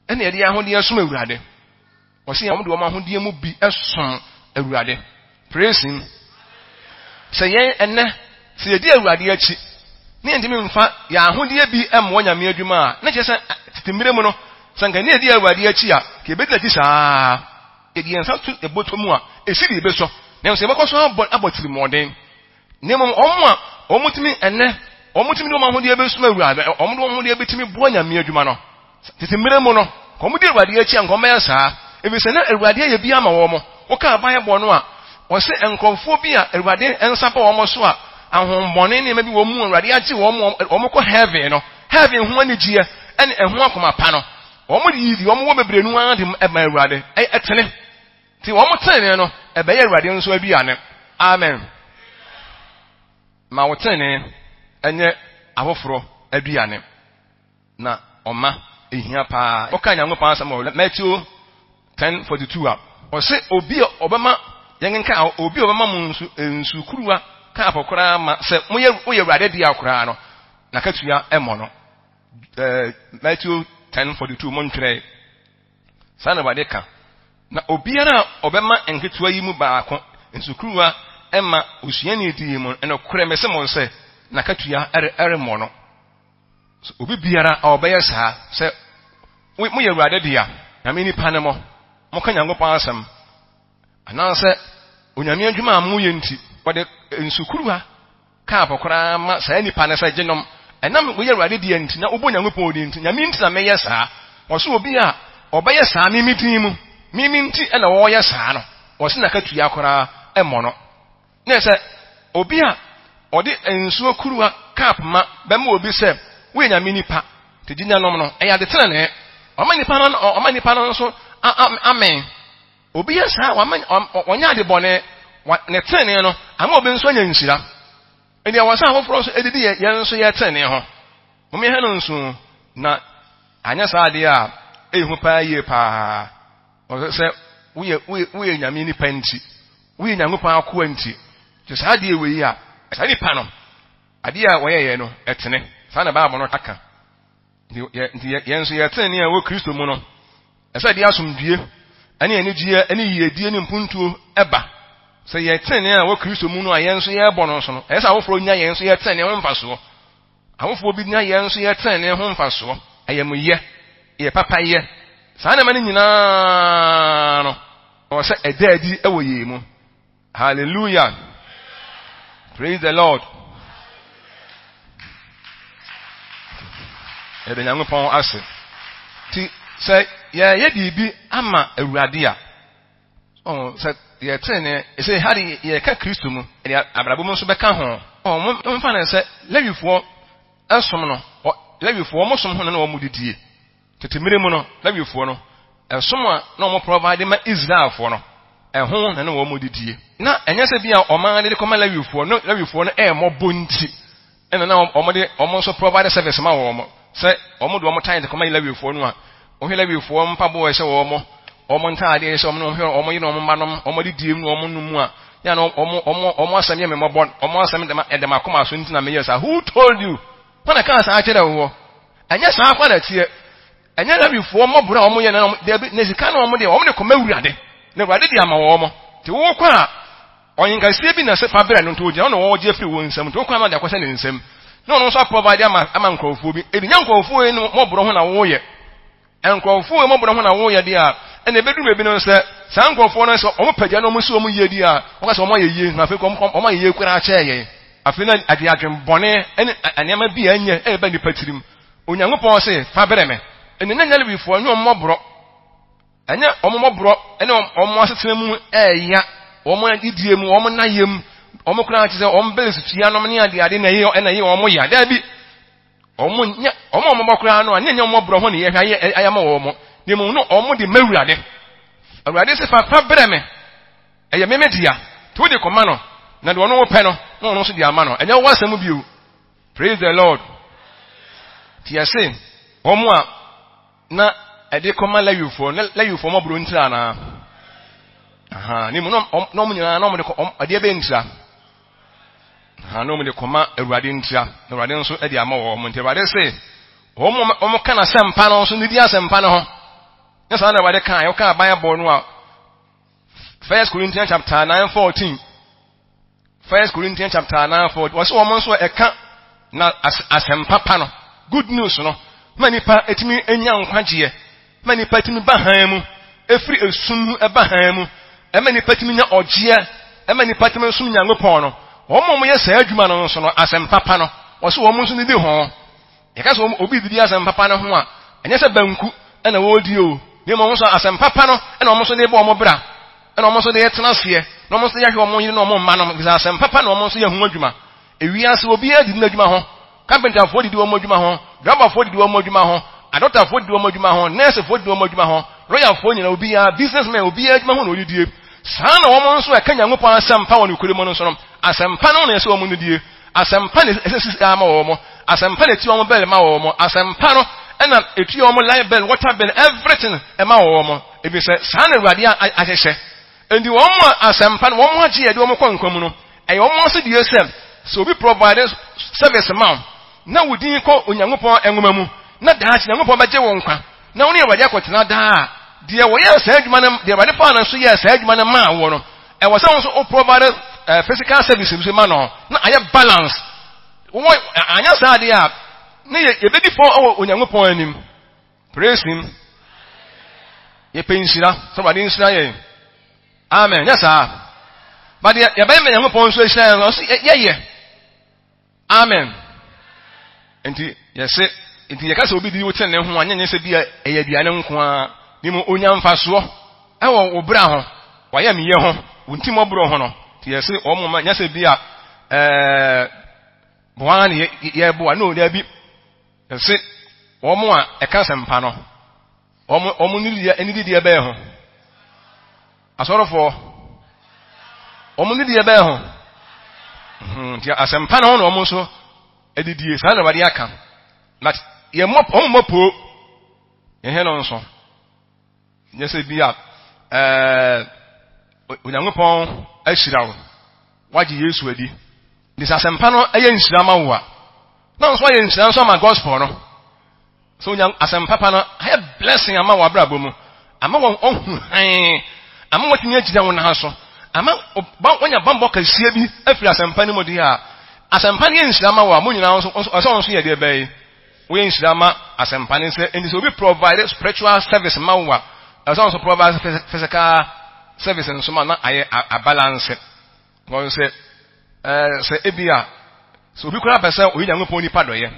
ɛna yɛde yɛn ahodeɛ som Awurade. Wɔsi wɔn de wɔn ahodeɛ mu bi som Awurade. Praise him. Sɛ yɛn ɛnɛ, sɛ yɛdi Awurade akyi, ne yɛntumi mfa yɛn ahodeɛ bi mmoa Nyame adwuma a, na kyerɛ sɛ tete mmerɛ mu no, sɛ nka ne yɛdi Awurade akyi a, ka yɛbɛdi n'akyi saa. Yɛde yɛn nsa to ɛbɔtɔ mu a, ɛsi de yɛbɛsɔ. Nanso yɛbɛkɔ so abɔ abɔ tirimɔden. Na mmom wɔn a wɔtumi ɛnnɛ, wɔtumi de wɔn ahodeɛ bɛsum Awurade, wɔn de wɔn ahodeɛ bɛtumi boa Nyame adwuma no. Tete mmerɛ mu no, nka wɔdi Awurade akyi a, nka wɔbɛyɛ saa. Ɛfiri sɛ na Awurade ayɛ bi ama wɔn. Woka Bible no a, wɔse nkurɔfoɔ bi a Awurade nsa ba wɔn so a, ahohommɔne nneɛma bi wɔ mu a Awurade agye wɔn, wɔn kɔ heaven no, heaven ho anigyeɛ ne ɛho akoma pa no, wɔn de yi deɛ wɔn wɔ bebree no ara de ma Awurade. Ɛtene. Nti wɔn tenenee no, ɛbɛyɛ Awurade nso aduane. Amen. Ma wo tenenee nyɛ afoforɔ aduane. Na ɔma ehia paa. Woka Nyankopɔn asɛm wɔ Matthew 10:42 a, ɔse obi a ɔbɛma yɛnkenka a obi a ɔbɛma mo nsu nsu kuruwa kaapo koraa ma sɛ moyɛ woyɛ Awurade dea koraa no, n'akatua ɛmmɔ no. Matthew 10:42 montwerɛ. Saa na Awurade ka. Na obiara a ɔbɛma nketewa yi mu baako nsukuruwa ma osuani di yi mu no, nokorɛ mese mo sɛ, n'akatua remmɔ no. So obi biara a ɔbɛyɛ saa, sɛ moyɛ Awurade dea, Nyame nipa ne mo, moka Nyankopɔn asɛm, anaasɛ Onyame adwuma a moyɛ nti, wɔde nsukuruwa Cup koraa ma saa nipa no sɛ gye nom. Ɛnam woyɛ Awurade dea nti na wobɔ Nyankopɔn din nti, Nyame nti na meyɛ saa. Wɔse obi a ɔbɛyɛ saa me me din mu, me me nti na ɔyɛ saa no, wɔse n'akatua koraa mmɔ no. Ne sɛ obi a ɔde nsuo kuruwa cup ma bɛma obi sɛ woyɛ Nyame nipa nti gye nya nom no, ɛyɛ ade tenenee. Ɔma nipa no, ɔma nipa no nso amen. Obi yɛ saa a, wama wanyɛ ade bɔne. Ne trenee no ama obi nso anya nhyira. Enti ɛwɔ sɛ afoforɔ nso didi yɛn nso yɛ trenee ho. Mom yɛhwɛ no nso na anyɛ saa adeɛ a ɛyɛ hu paa yie paa. Ɔsɛ sɛ woyɛ woyɛ woyɛ nyame nipa nti. Woyɛ Nyankopɔn akoa nti, nti saa adeɛ wei a, saa nipa no, adeɛ a wɔyɛyɛ no, ɛtene. Saa na Bible no aka. Nti yɛn nso yɛ tenenee a ɛwɔ Kristo mu no, ɛsɛ de asomdwie ne anigyeɛ ne yiedie ne mpuntuo ɛba. Sɛ yɛ tenenee a ɛwɔ Kristo mu no a yɛn nso yɛrebɔ no nso no, ɛsɛ sɛ awofoɔ nya yɛn nso yɛ tenenee ho mfasoɔ. Awofoɔ bi nya yɛn nso yɛ tenenee ho mfasoɔ. Ayamuyɛ, yɛ papayɛ. Saa nneɛma no nyinaa no, ɛwɔ sɛ ɛda adi wɔ yɛn mu. Hallelujah. Praise the Lord. Yɛda Nyankopɔn ase. Ti sɛ yɛyɛ biribi ama Awurade a, ɔn sɛ yɛte ne sɛ ha de yɛka Kristo mu, ɛde abrabɔ mu nso bɛka ho. Ɔn momfa no sɛ Lewifoɔ ɛsom no, Lewifoɔ wɔn som ho na wɔn didie. Tete mmere mu no, Lewifoɔ no, ɛsom a na wɔn provide ma Israelfoɔ no, ɛho na na wɔn didie. Na ɛnyɛ sɛ bi a ɔman de kɔma Lewifoɔ no, Lewifoɔ no ɛmmɔbɔ nti, ɛna na wɔn de wɔn nso provide service ma wɔn. Sɛ wɔn de wɔn tithe kɔma Lewifoɔ no a, wɔhwɛ Lewifoɔ mpaboa ɛhyɛ wɔn, wɔn ntaadeɛ ɛhyɛ wɔn, wɔhwɛ wɔn yere wɔn mma nom, wɔn didie mu wɔn nom mu a, yɛ na wɔn wɔn wɔn asɛm yɛ me mmɔbɔ, wɔn asɛm dɛm ɛdɛm akoma so nti na meyɛ saa. Who told you? Hwan na ɛkaa saa kyerɛɛ woɔ? Ɛnyɛ saa kwa na ɛteɛ. Ɛnyɛ Lewifoɔ mmɔborɔ a wɔyɛ na dabi, na sika na wɔn deɛ wɔn de kɔma Awurade, na Awurade de ama wɔn. Nti wokɔ a, ɔhenkɛseɛ bi na sɛ fa brɛ no, nti ogyina hɔ na wɔgye afiri wo nsam, nti wokɔ a na ɔde akɔhyɛ ne nsam, na ɔno nso aprovide ama ama nkurɔfoɔ bi. Ɛdi nyɛ nkurɔfoɔ yi no mmɔborɔ ho na woyɛ. Nkurɔfoɔ yi mmɔborɔ ho na woyɛ deɛ a, ɛna ɛbɛduru baabi no sɛ saa nkurɔfoɔ no sɛ wɔn pagya na wɔn si wɔn yie deɛ a, wɔka sɛ wɔn ayɛ yie, na afei wɔn ayɛ yie koraa kyɛɛ yɛn. Afei na ade adwembɔne ne nneɛma bi a ɛnyɛ ɛreba nnipa tirim. Onyankopɔn se, fa brɛ me. Ɛnna na nyɛ Lewifoɔ, ɛnyɛ wɔn mmɔborɔ, ɛnyɛ wɔn mmɔborɔ ne wɔn asetena mu ɛɛya, wɔn adidie mu, wɔn nayɛ mu, wɔn koraa te sɛ wɔn bɛlɛs tua nom ne adeade na ɛyɛ ɛna ɛyɛ wɔn ya. Daabi, wɔn nyɛ wɔn a wɔbɔ koraa no a ne nyɛ wɔn mmɔborɔ ho ne yɛhwɛ ayɛ ayɛ ama wɔn. Na mmom no wɔn de ma Awurade. Awurade se, fa fa brɛ me. Ɛyɛ me me dea. Nti wode kɔma no, na deɛ ɔno wopɛ no, na ɔno nso de ama no. Ɛnyɛ wo asɛm bio. Praise the Lord. Nti yɛse, wɔn a na ɛde kɔma Lewifoɔ, na Lewifoɔ mɔborɔ ntira anaa? Aha, ne mu na wɔn nyinaa na wɔn de kɔ, ɛdeɛ bɛyɛ ntira. Aha, na wɔn de kɔma Awurade ntira, na Awurade nso de ama wɔn. Nti Awurade se, wɔn wɔn ka n'asɛmpa no nso, ne di asɛmpa no ho. Nyɛ saa na Awurade kaa, yɛka Bible no a, First Corinthians chapter 9 14. First Corinthians chapter 9 14. Wɔsɛ wɔn nso ɛka na asɛmpa pa no, good news no, ma nipa etumi enya nkwagyeɛ, ma nipa etumi ba han mu, efiri esum mu ɛba han mu, ɛma nipa etumi nya ɔgyeɛ, ɛma nipa etumi nsom Nyankopɔn no. Wɔn a wɔyɛ saa adwuma no nso no, asɛmpa pa no, wɔsɛ wɔn nso didi ho. Yɛka sɛ obi didi asɛm papa no ho a, ɛnyɛ sɛ banku na wɔredi o, na mmom nso asɛm papa no na wɔn nso de bɔ wɔn bra, na wɔn nso de tena aseɛ, na wɔn nso de ahwɛ wɔn yere ne wɔn mma no, efisɛ asɛm papa na wɔn nso yɛ ho adwuma. Ewiase obiara didi n'adwuma ho. Kapentafoɔ didi wɔn adwuma ho, driverfoɔ didi wɔn adwuma ho, adɔktafoɔ didi wɔn adwuma ho, nɛɛsefoɔ didi wɔn adwuma ho, lɔyafoɔ nyinaa obiara, businessmen obiara adwuma ho na wɔdidie. Saa na wɔn nso ɛka Nyankopɔn asɛmpa wɔ nokorɛ mu no nso no, asɛmpa no na ɛsɛ wɔn didie. Asɛmpa na ɛsɛ sisi ama wɔn. Asɛmpa na etua wɔn bɛl ma wɔn. Asɛmpa no ɛna etua wɔn light bill, water bill, everything ɛma wɔn. Ebi sɛ saa na Awurade ahyehyɛ. Enti wɔn a asɛmpa no wɔn agye yɛde wɔn kɔ nkwa mu no, ɛyɛ wɔn asodie sɛ sɛ obi provide service ma wo na wo din kɔ Onyankopɔn nwoma mu na daakye Nyankopɔn bɛgye wo nkwa na wo ne Awurade akɔtena daa a, deɛ wɔyɛɛ saa adwuma no, deɛ Awurade faa no so yɛɛ saa adwuma no maa woɔ no, ɛwɔ sɛ wo nso wo provide eh, physical service nso ma no na ayɛ balance. Wɔn anyɛ saa adeɛ a, ne yɛ yɛbɛdi fɔ wɔ Onyankopɔn anim. Praise him. Yɛpɛ nhyira, sɛ Awurade nhyira yɛn. Amen. Nyɛ saa. But yɛbɛyɛ ma Nyankopɔn nso ahyira yɛn, ɔso yɛyɛ. Amen. Nti yɛse nti yɛka sɛ obi di wo tenene ho a nyɛ nyɛ sɛ bi a ɛyɛ aduane nko ara ne mu onya mfasoɔ ɛwɔ wo bra ho wayɛ meyɛ ho wo nti mɔborɔ ho no nti yɛse wɔn ma nyɛ sɛ bi a ɛɛ boa ne yɛboa no daabi yɛse wɔn a ɛka asɛmpa no wɔn wɔn ne didiɛ bɛyɛ ho Asɔrefoɔ, wɔn ne deɛ bɛyɛ ho. Hmm, nti asɛmpa no ho na wɔn nso adidie saa na Awurade aka. But yɛ mmɔ wɔn mmɔ poo. Yɛhɛ no nso. Nyɛ sɛ bi a ɛɛ Onyankopɔn ahyira wo. Woagye Yesu adi. Nti sɛ asɛmpa no yɛ nhyira ma wo a, na nso ayɛ nhyira nso ama gospel no. Sɛ onya asɛmpa pa no ayɛ blessing ama wɔ abrabɔ mu, ama wɔn ɔhu hann, ama wɔatumi agyina wɔn nan so, ama wɔnya bammɔ kɛseɛ bi afiri asɛmpa no mu deɛ a, asɛmpa no yɛ nhyira ma wɔ a, mo nyinaa nso, ɔsɛ wɔn nso yɛ deɛ bɛyɛ. Woyɛ nhyira ma asɛmpa no sɛ, nti sɛ obi provide spiritual service ma wo a, ɛsɛ wɔn nso provide physical service nso ma na ayɛ a balance. Wɔn sɛ, ɛɛ sɛ ebi a, sɛ obi koraa pɛ sɛ ɔyɛ Nyankopɔn nipa dɔyɛ,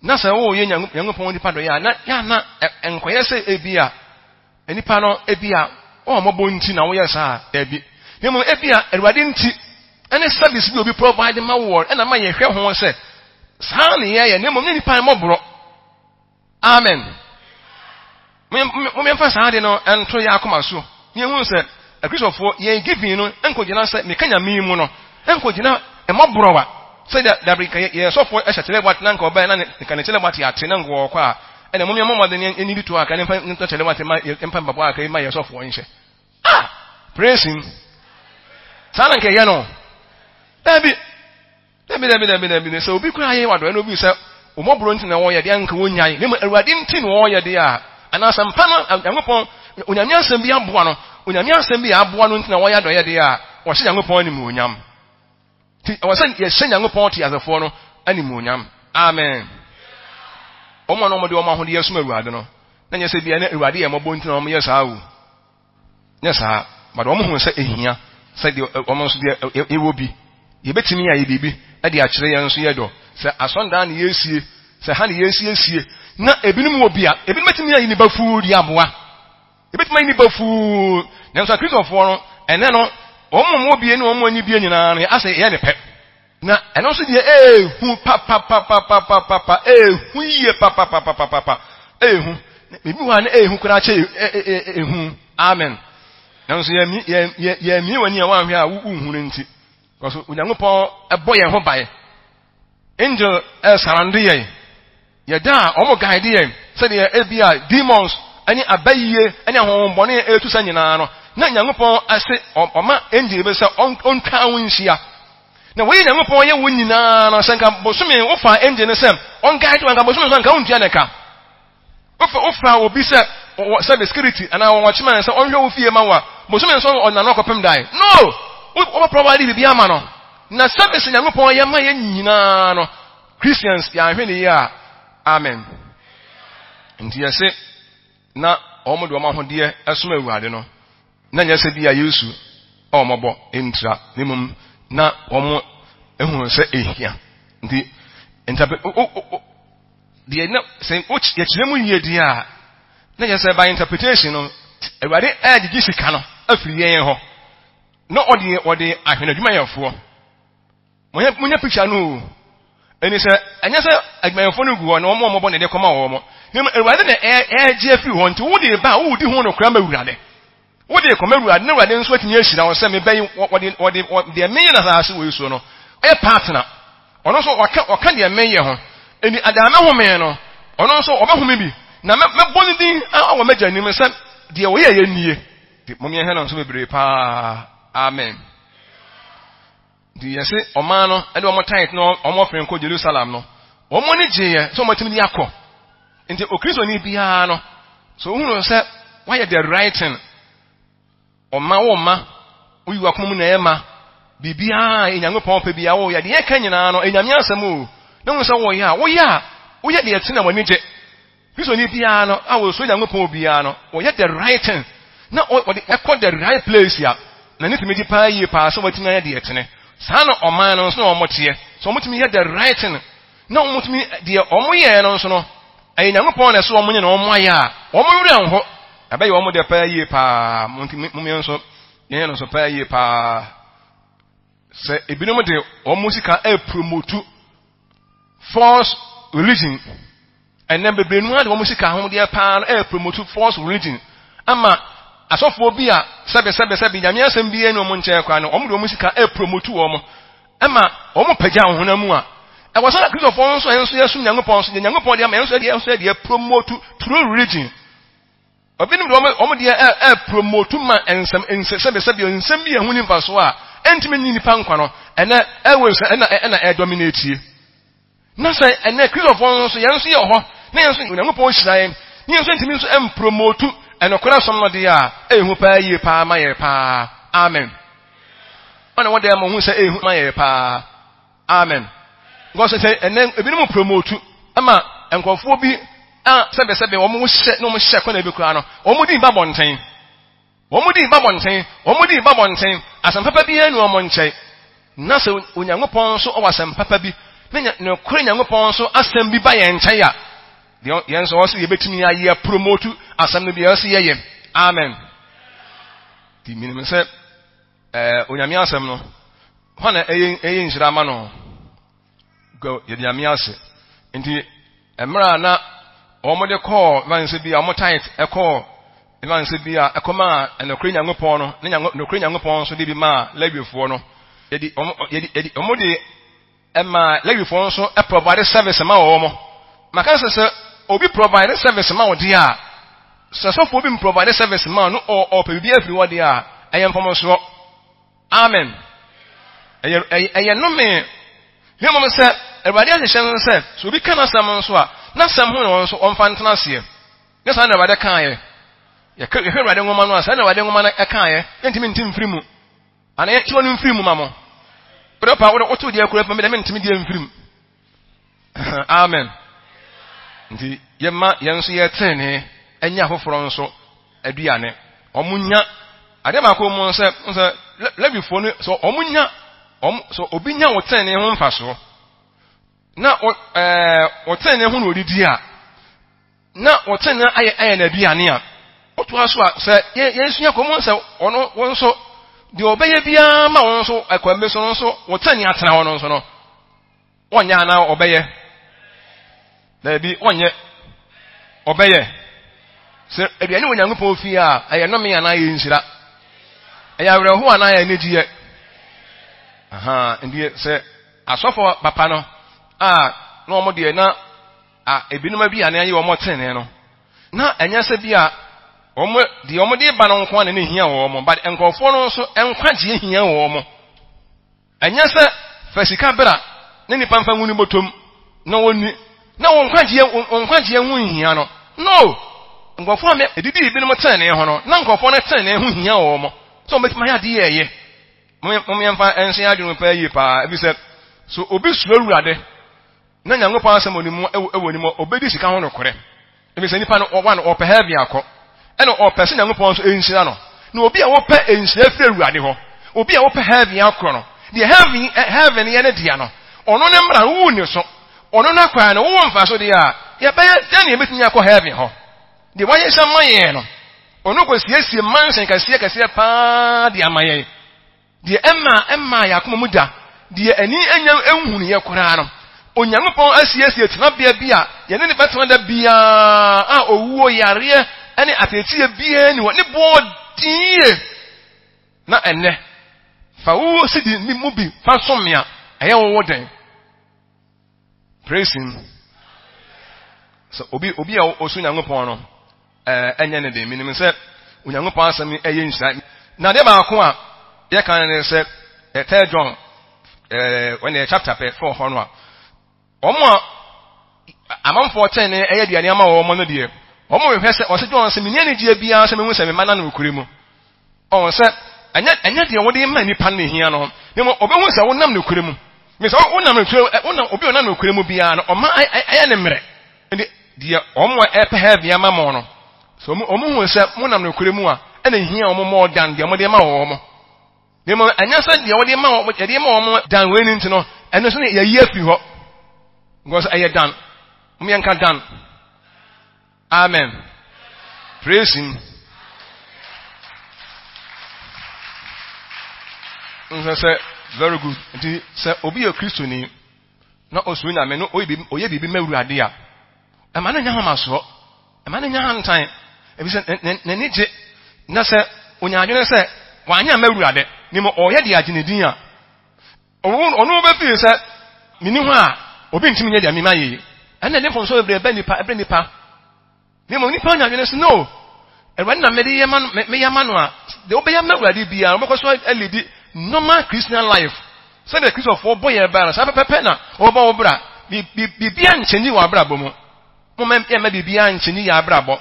na sɛ wɔyɛ Nyankopɔn nipa dɔyɛ a, na yɛ ana nkɔyɛ sɛ ebi a, nipa no ebi a, wɔn mmɔbɔ nti na wɔyɛ saa, daabi. Na mmom ebi a, Awurade nti, ɛne service bi obi provide ma wɔ, ɛna ma yɛhwɛ ho sɛ, saa ne yɛyɛ, na mmom ne nipa mmɔborɔ. Amen. Momfa saa ade no nto yɛn akoma so na yɛhu sɛ Akristofoɔ yɛn giving no nkɔgyina sɛ meka Nyame mu no nkɔgyina mmɔborɔwa sɛ dabi nka yɛ sɔfoɔ ɛhyɛ kyerɛ na nka ɔbɛn na nka ne kyerɛ wate ate na nka ɔkɔ a ɛna mom yɛmmɔ mmɔden yɛn di to aka ne mfa ntɔ kyerɛ wate ma mfa mpaboa aka ma yɛ sɔfoɔ nhyɛ. Ah! Praise him. Saa na nka ɛyɛ no. Dabi. Dabi, dabi, dabi, dabi, sɛ obi koraa yɛ wadɔe na obi sɛ wɔmmɔborɔ nti na wɔyɛ deɛ anka wɔnyae, na mmom Awurade nti na wɔyɛ deɛ a, anaa asɛmpa no, Nyankopɔn, Onyame asɛm bi aboa no, Onyame asɛm bi a aboa no nti na wɔyɛ adɔeɛ deɛ a, wɔhyɛ Nyankopɔn animuonyam. Nti, ɛwɔ sɛ yɛhyɛ Nyankopɔn teasefoɔ no animuonyam. Amen. Wɔn a na wɔde wɔn ahodeɛ som Awurade no, na nyɛ sɛ bia na Awurade yɛ mmɔbɔ nti na wɔyɛ saa o. Nyɛ saa, but wɔn hu sɛ ehia sɛ deɛ wɔn nso deɛ yɛwɔ bi, yɛbɛtumi ayɛ biribi de akyerɛ yɛn nso yɛ dɔ. Sɛ asɔndan na yɛresie, sɛ ha na yɛresiesie, na ebinom wɔ bi a, ebinom bɛtumi ayi ne ba fuu de aboa. Ebɛtumi ayi ne ba fuu. Nanso akristofoɔ no, ɛnɛ no, wɔn mu wɔ bie ne wɔn mu ani bie nyinaa no, asɛ yɛ ne pɛ. Na ɛno nso deɛ ehu papapapapapa, ehu yie papapapapapa, ehu. Ebi wɔ ha na ehu koraa kyɛ ehu. Amen. Nanso yɛmi yɛ yɛ yɛmi wɔ ni a wɔanhwɛ a wohu no nti. Kɔso Onyankopɔn ɛbɔ yɛn ho ban. Angel ɛsarande yɛn. Yɛda a wɔn guide yɛn sɛdeɛ ebi a demons ɛne abayie ɛne ahohombɔne ɛretu sa nyinaa no. Na Nyankopɔn ase ɔma angel bi sɛ ɔntwa ho nhyia. Na wei Nyankopɔn yɛ wo nyinaa no, sɛ nka bosome wofa angel no sɛ ɔnguide wo, anka bosome nso anka wontua ne ka. Wofa wofa obi sɛ sɛ the security anaa wɔn watchman sɛ ɔnhwɛ wo fie ma wo a, bosome nso ɔnana ɔkɔpem dan. No! Wobɛ provide biribi ama no. Na service Nyankopɔn yɛ ma yɛ nyinaa no, Christians yɛanhwɛ ne yie a, amen. Nti yɛse na wɔn de wɔn ahodeɛ ɛsom Awurade no, Na nyɛ sɛ bi a Yesu a wɔbɔ ntira, na mmom na wɔn ehunu sɛ ehia. Nti, ntape o o o deɛ na sɛ yɛkyerɛ mu yie deɛ a, na yɛ sɛ by interpretation no, Awurade ɛregyegye sika no afiri yɛn hɔ, na ɔde ɔde ahwɛ n'adwumayɛfoɔ. Monyɛ monyɛ picture no o. Ɛni sɛ ɛnyɛ sɛ adwumayɛfoɔ no gu hɔ na wɔn a wɔbɔ ne de kɔma wɔn. Na mmom Awurade na ɛregye afiri hɔ nti wode ba a wodi ho nokora ma Awurade. Wode kɔma Awurade na Awurade nso atumi ahyira wo sɛ mebɛyi wɔde wɔde deɛ meyɛ na asase wɔ yi no ɔyɛ partner. Ɔno nso ɔka ɔka deɛ meyɛ ho. Ɛni adaa mɛhome no ɔno nso ɔbɛhome bi na mɛbɔ ne din wɔ m'agya anim sɛ deɛ ɔyɛ yɛ nie. Mommyɛ no nso bebree paa. Amen. Nti yɛse ɔman no de wɔn tithe ne wɔn offering kɔ Jerusalem no, wɔn ani gyeeɛ sɛ wɔatumi de akɔ. Nti Okristoni biara no, sɛ ohunu sɛ wayɛ the right thing, ɔma wo ma, woyi wakoma mu na ɛma, biribiara a Nyankopɔn pɛ biara woyɛ, deɛ yɛka nyinaa no, ɛnyame asɛm o, na wohu sɛ woyɛ a, woyɛ a, woyɛ deɛ ɛte na w'ani gye. Kristoni biara no a wɔsuro Nyankopɔn biara no, wɔyɛ the right thing na wɔde ɛkɔ the right place a, n'ani tumi gye paa yie paa sɛ wɔatumi ayɛ deɛ ɛtene. Saa na ɔman no nso na wɔteɛ. Sɛ wɔtumi yɛ the right thing na wɔtumi deɛ wɔyɛɛ no nso no, ɛyɛ Nyankopɔn na ɛsɛ wɔn nyɛ na wɔn ayɛ a, wɔn werɛ nho. Ɛbɛyɛ wɔn dɛ paa yie paa. Mo nti mo nso yɛnyɛ no nso paa yie paa. Sɛ ebinom de wɔn sika ɛrepromotu false religion ɛnɛ bebree no ara de wɔn sika ahodeɛ paa no ɛyɛ promote false religion ama asɔfoɔ bi a sɛbe sɛbe sɛbe nyame asɛm bi ɛne wɔn nkyɛn koraa no wɔn de wɔn sika ɛyɛ promote wɔn ɛma wɔn pagya wɔn honam mu a ɛwɔ sɛ kristofoɔ nso ɛnso yɛsom nyankopɔn nso deɛ nyankopɔn deɛ ama ɛnso ɛdeɛ nso ɛdeɛ promote true religion. Ebinom de wɔn deɛ ɛ ɛ promote ma nsɛm nsɛ sɛbi sɛbi nsɛm bi a ɛho ni mfasoɔ a ɛntumi nyi nipa nkwa no ɛnɛ ɛwɔ sɛ ɛna ɛna ɛdominate na sɛ ɛnɛ kristofoɔ nso yɛn nso yɛ hɔ na yɛn nso Onyankopɔn hyira yɛn ne yɛn nso ntumi nso mpromote ɛnokorɛ som no deɛ a ɛyɛ paa yie paa ma yɛ paa. Amen. Ɔna wɔn deɛ mo ho sɛ ɛyɛ ma yɛ paa. Amen. Because sɛ ɛnɛ ebinom promote ama nkurɔfoɔ bi a sɛbɛsɛbɛ wɔn hyɛ na wɔn hyɛ kwan ebi koraa no wɔn di ba bɔnten wɔn di ba bɔnten wɔn di ba bɔnten asɛm papa bi ɛnu wɔn nkyɛn na sɛ Onyankopɔn nso ɔwɔ asɛm papa bi ne nokore Nyankopɔn nso asɛm bi ba yɛn nkyɛn a deɛ yɛn nso ɔsɛ yɛbɛtumi ayɛ promote asɛm no bi ɛsɛ yɛyɛ. Amen. Ti minim sɛ Onyame asɛm no hɔ na ɛyɛ ɛyɛ nhyira ama no. Yɛde Nyame ase. Nti mmerɛ a na wɔn de kɔɔ evansi bi a wɔn tithe ɛkɔɔ evansi bi a ɛkɔmaa ɛnokore Nyankopɔn no ne nokore Nyankopɔn nso de bi maa Lewifoɔ no yɛde wɔn yɛde yɛde wɔn de ɛmaa Lewifoɔ nso provide service ma wɔn. Maka sɛ sɛ obi provide service ma wo deɛ a sɛ sɔfoɔ bi provide service ma no ɔpɛ biribi afiri hɔ deɛ a ɛyɛ mfomsoɔ. Amen. Ɛyɛ ɛyɛ ɛyɛ nnome. Ne mmom sɛ Awurade ahyehyɛ no sɛ sɛ obi ka n'asɛm nso a n'asɛm ho na wɔn nso wɔmfa ntena aseɛ. Ne saa na Awurade kaeɛ. Yɛhwɛ Awurade nwoma no a saa na Awurade nwoma no ɛkaeɛ. Yɛntumi nte mfiri mu. Ana yɛnte wɔn mfiri mu ma mo. Wode pa wode woto deɛ kura fam deɛ mentumi deɛ mfiri mu. Amen. Nti yɛma yɛn nso yɛtenee ɛnyɛ afoforɔ nso aduane. Wɔn nya adeɛ baako mu sɛ sɛ Lewifoɔ no sɛ wɔn nya wɔn sɛ obi nya wɔ tenee ho mfasoɔ na wɔ ɛɛ wɔ tenee ho na odidi a na wɔ tenee ayɛ ayɛ n'aduane a wotoa so a sɛ yɛn yɛnsua kɔn mu sɛ ɔno wɔn nso deɛ ɔbɛyɛ biara ma wɔn nso ɛkwan bi so no nso wɔ tenee atena hɔ no nso no wɔnyɛ anaa ɔbɛyɛ daabi wɔnyɛ ɔbɛyɛ sɛ aduane wɔ Nyankopɔn fie a ɛyɛ nnome anaa ɛyɛ nhyira ɛyɛ awerɛhoɔ anaa ɛyɛ anigyeɛ aha nti sɛ asɔfo papa no a na wɔn deɛ na a ebinom aduane ayɛ wɔn tenee no na ɛnyɛ sɛ bi a wɔn deɛ wɔn de ba no nko ara na ne hia wɔn but nkurɔfoɔ no nso nkwagyeɛ hia wɔn. Ɛnyɛ sɛ fa sika bra na nipa mfa ngu ne bɔtɔm na wɔnni na wɔn nkwagyeɛ wɔn nkwagyeɛ ho nhia no. No! Nkurɔfoɔ a ɛdidi ebinom tenenee ho no, na nkurɔfoɔ no tenenee ho hia wɔn sɛ wɔbɛtumi ayɛ adeɛ ɛyɛ. Mom yɛmfa nhyɛ adwene mu paa yie paa, ebi sɛ so obi suro Awurade na Nyankopɔn asɛm wɔ ne mu wɔ ne mu obedi sika ho nokorɛ. Ebi sɛ nipa no ɔwa no ɔpɛ heaven akɔ. Ɛna ɔpɛ sɛ Nyankopɔn nso nhyira no. Na obi a wɔpɛ nhyira firi Awurade hɔ, obi a wɔpɛ heaven akɔ no, deɛ heaven heaven yɛ ne dea no, ɔno ne mmara no wowu ne so. Ɔno n'akwan no wowɔ mfaso deɛ a, yɛbɛyɛ dɛn na yɛbɛtumi akɔ heaven hɔ? Deɛ wayɛ hyɛ ma yɛn no, ɔno kɔsiesie mansion kɛseɛ kɛseɛ paa de ama yɛn. Deɛ ɛma ɛmaa yɛn akoma mu da, deɛ ani anya nhunuiɛ koraa no, Onyankopɔn asiesie tenabea bi a yɛne no bɛtena da biara a owuo, yareɛ, ne ateeteeɛ biara nni hɔ. Ne boɔ den yie. Na ɛnnɛ, fa wo sidi mu bi fa som me a, ɛyɛ wo wo den. Praise him. Sɛ obi obi a osu Nyankopɔn no, ɛɛ ɛnyɛ ne den. Menim sɛ Onyankopɔn asɛm yi ɛyɛ nhyira. Na adeɛ baako a yɛka ne sɛ third John ɛɛ wɔn yɛ chapter pɛ fɔ hɔ no a wɔn a amanfoɔ kyɛn ne ɛyɛ aduane ama wɔn no deɛ wɔn rehwɛ sɛ ɔsɛ John sɛ menni anigyeɛ biara sɛ mehu sɛ me mma na no kure mu. Ɔwɔ sɛ ɛnyɛ ɛnyɛ deɛ wɔde ma nipa no hia no, na mmom ɔbɛhu sɛ wonam nokorɛ mu. Mesɛ wonam nokorɛ wonam obi a ɔnam nokorɛ mu biara no, ɔma ɛyɛ ne mmerɛ. Ɛnde deɛ wɔn a ɛpɛ heaven ama mo no, sɛ wɔn wɔn hu sɛ monam nokorɛ mu a, ɛna hia wɔn more than deɛ wɔde ma wɔn. Na mmom ɛnyɛ sɛ deɛ wɔde ma wɔn yɛde ma wɔn dan wei no nti no, ɛno nso yɛyi afiri hɔ. Because ɛyɛ dan. Wɔn yɛnka dan. Amen. Praise him. Nsɛ sɛ very good. Nti sɛ obi yɛ Kristoni na osuro Nyame no ɔyɛ biribi ma Awurade a, ɛma no nya ahomasoɔ, ɛma no nya hantan, efisɛ n'ani gye na sɛ onya adwene sɛ wanyɛ ama Awurade, ne mu ɔyɛ de agye ne din a, Ɔno bɛfiri sɛ menni hɔ a obi ntumi nyɛ deɛ mema yɛ yi. Ɛna ɛde mfomsoɔ bebree ba nipa ɛbrɛ nipa. Na mmom nipa nya adwene sɛ no. Awurade na mede yɛ ma no, meyɛ ma no a, deɛ wobɛyɛ ma Awurade biara, wobɛkɔ so alidi normal Christian life. Sɛdeɛ Kristofoɔ bɔ yɛn bra no, saa pɛpɛpɛ na wɔbɛbɔ wo bra. Biribiara nkyɛnyi wɔ abrabɔ mu. Momma yɛmma biribiara nkyɛnyi yɛn abrabɔ.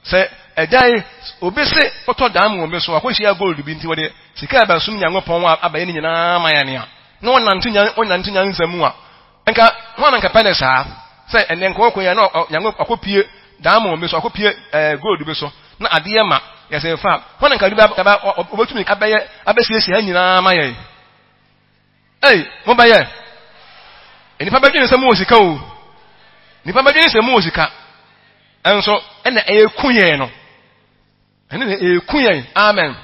Sɛ ɛgya yi, obi se wotɔ dan mu wɔ me so, akɔhyia gold bi nti wɔde sika ɛbɛsom Nyankopɔn a abɛyɛ ne nyinaa ma yɛn a, na wɔnante wɔnante nyansa mu a, nka wɔn na nka pɛ ne saa. Sɛ ɛnɛ nka wɔkɔ yɛn na Nyankopɔn akɔpie diamond bi so, akɔpie ɛɛ gold bi so, na adeɛ ma yɛsɛ fa, wɔn na nka bi ba wɔbɛtumi abɛyɛ abɛsiesie ha nyinaa ma yɛn. Ei, mobɛyɛ. Nnipa bɛdwene sɛ mowɔ sika o. Nnipa bɛdwene sɛ mowɔ sika. Ɛnso, ɛna ɛku yɛn no. Ɛne na ɛku yɛn. Amen.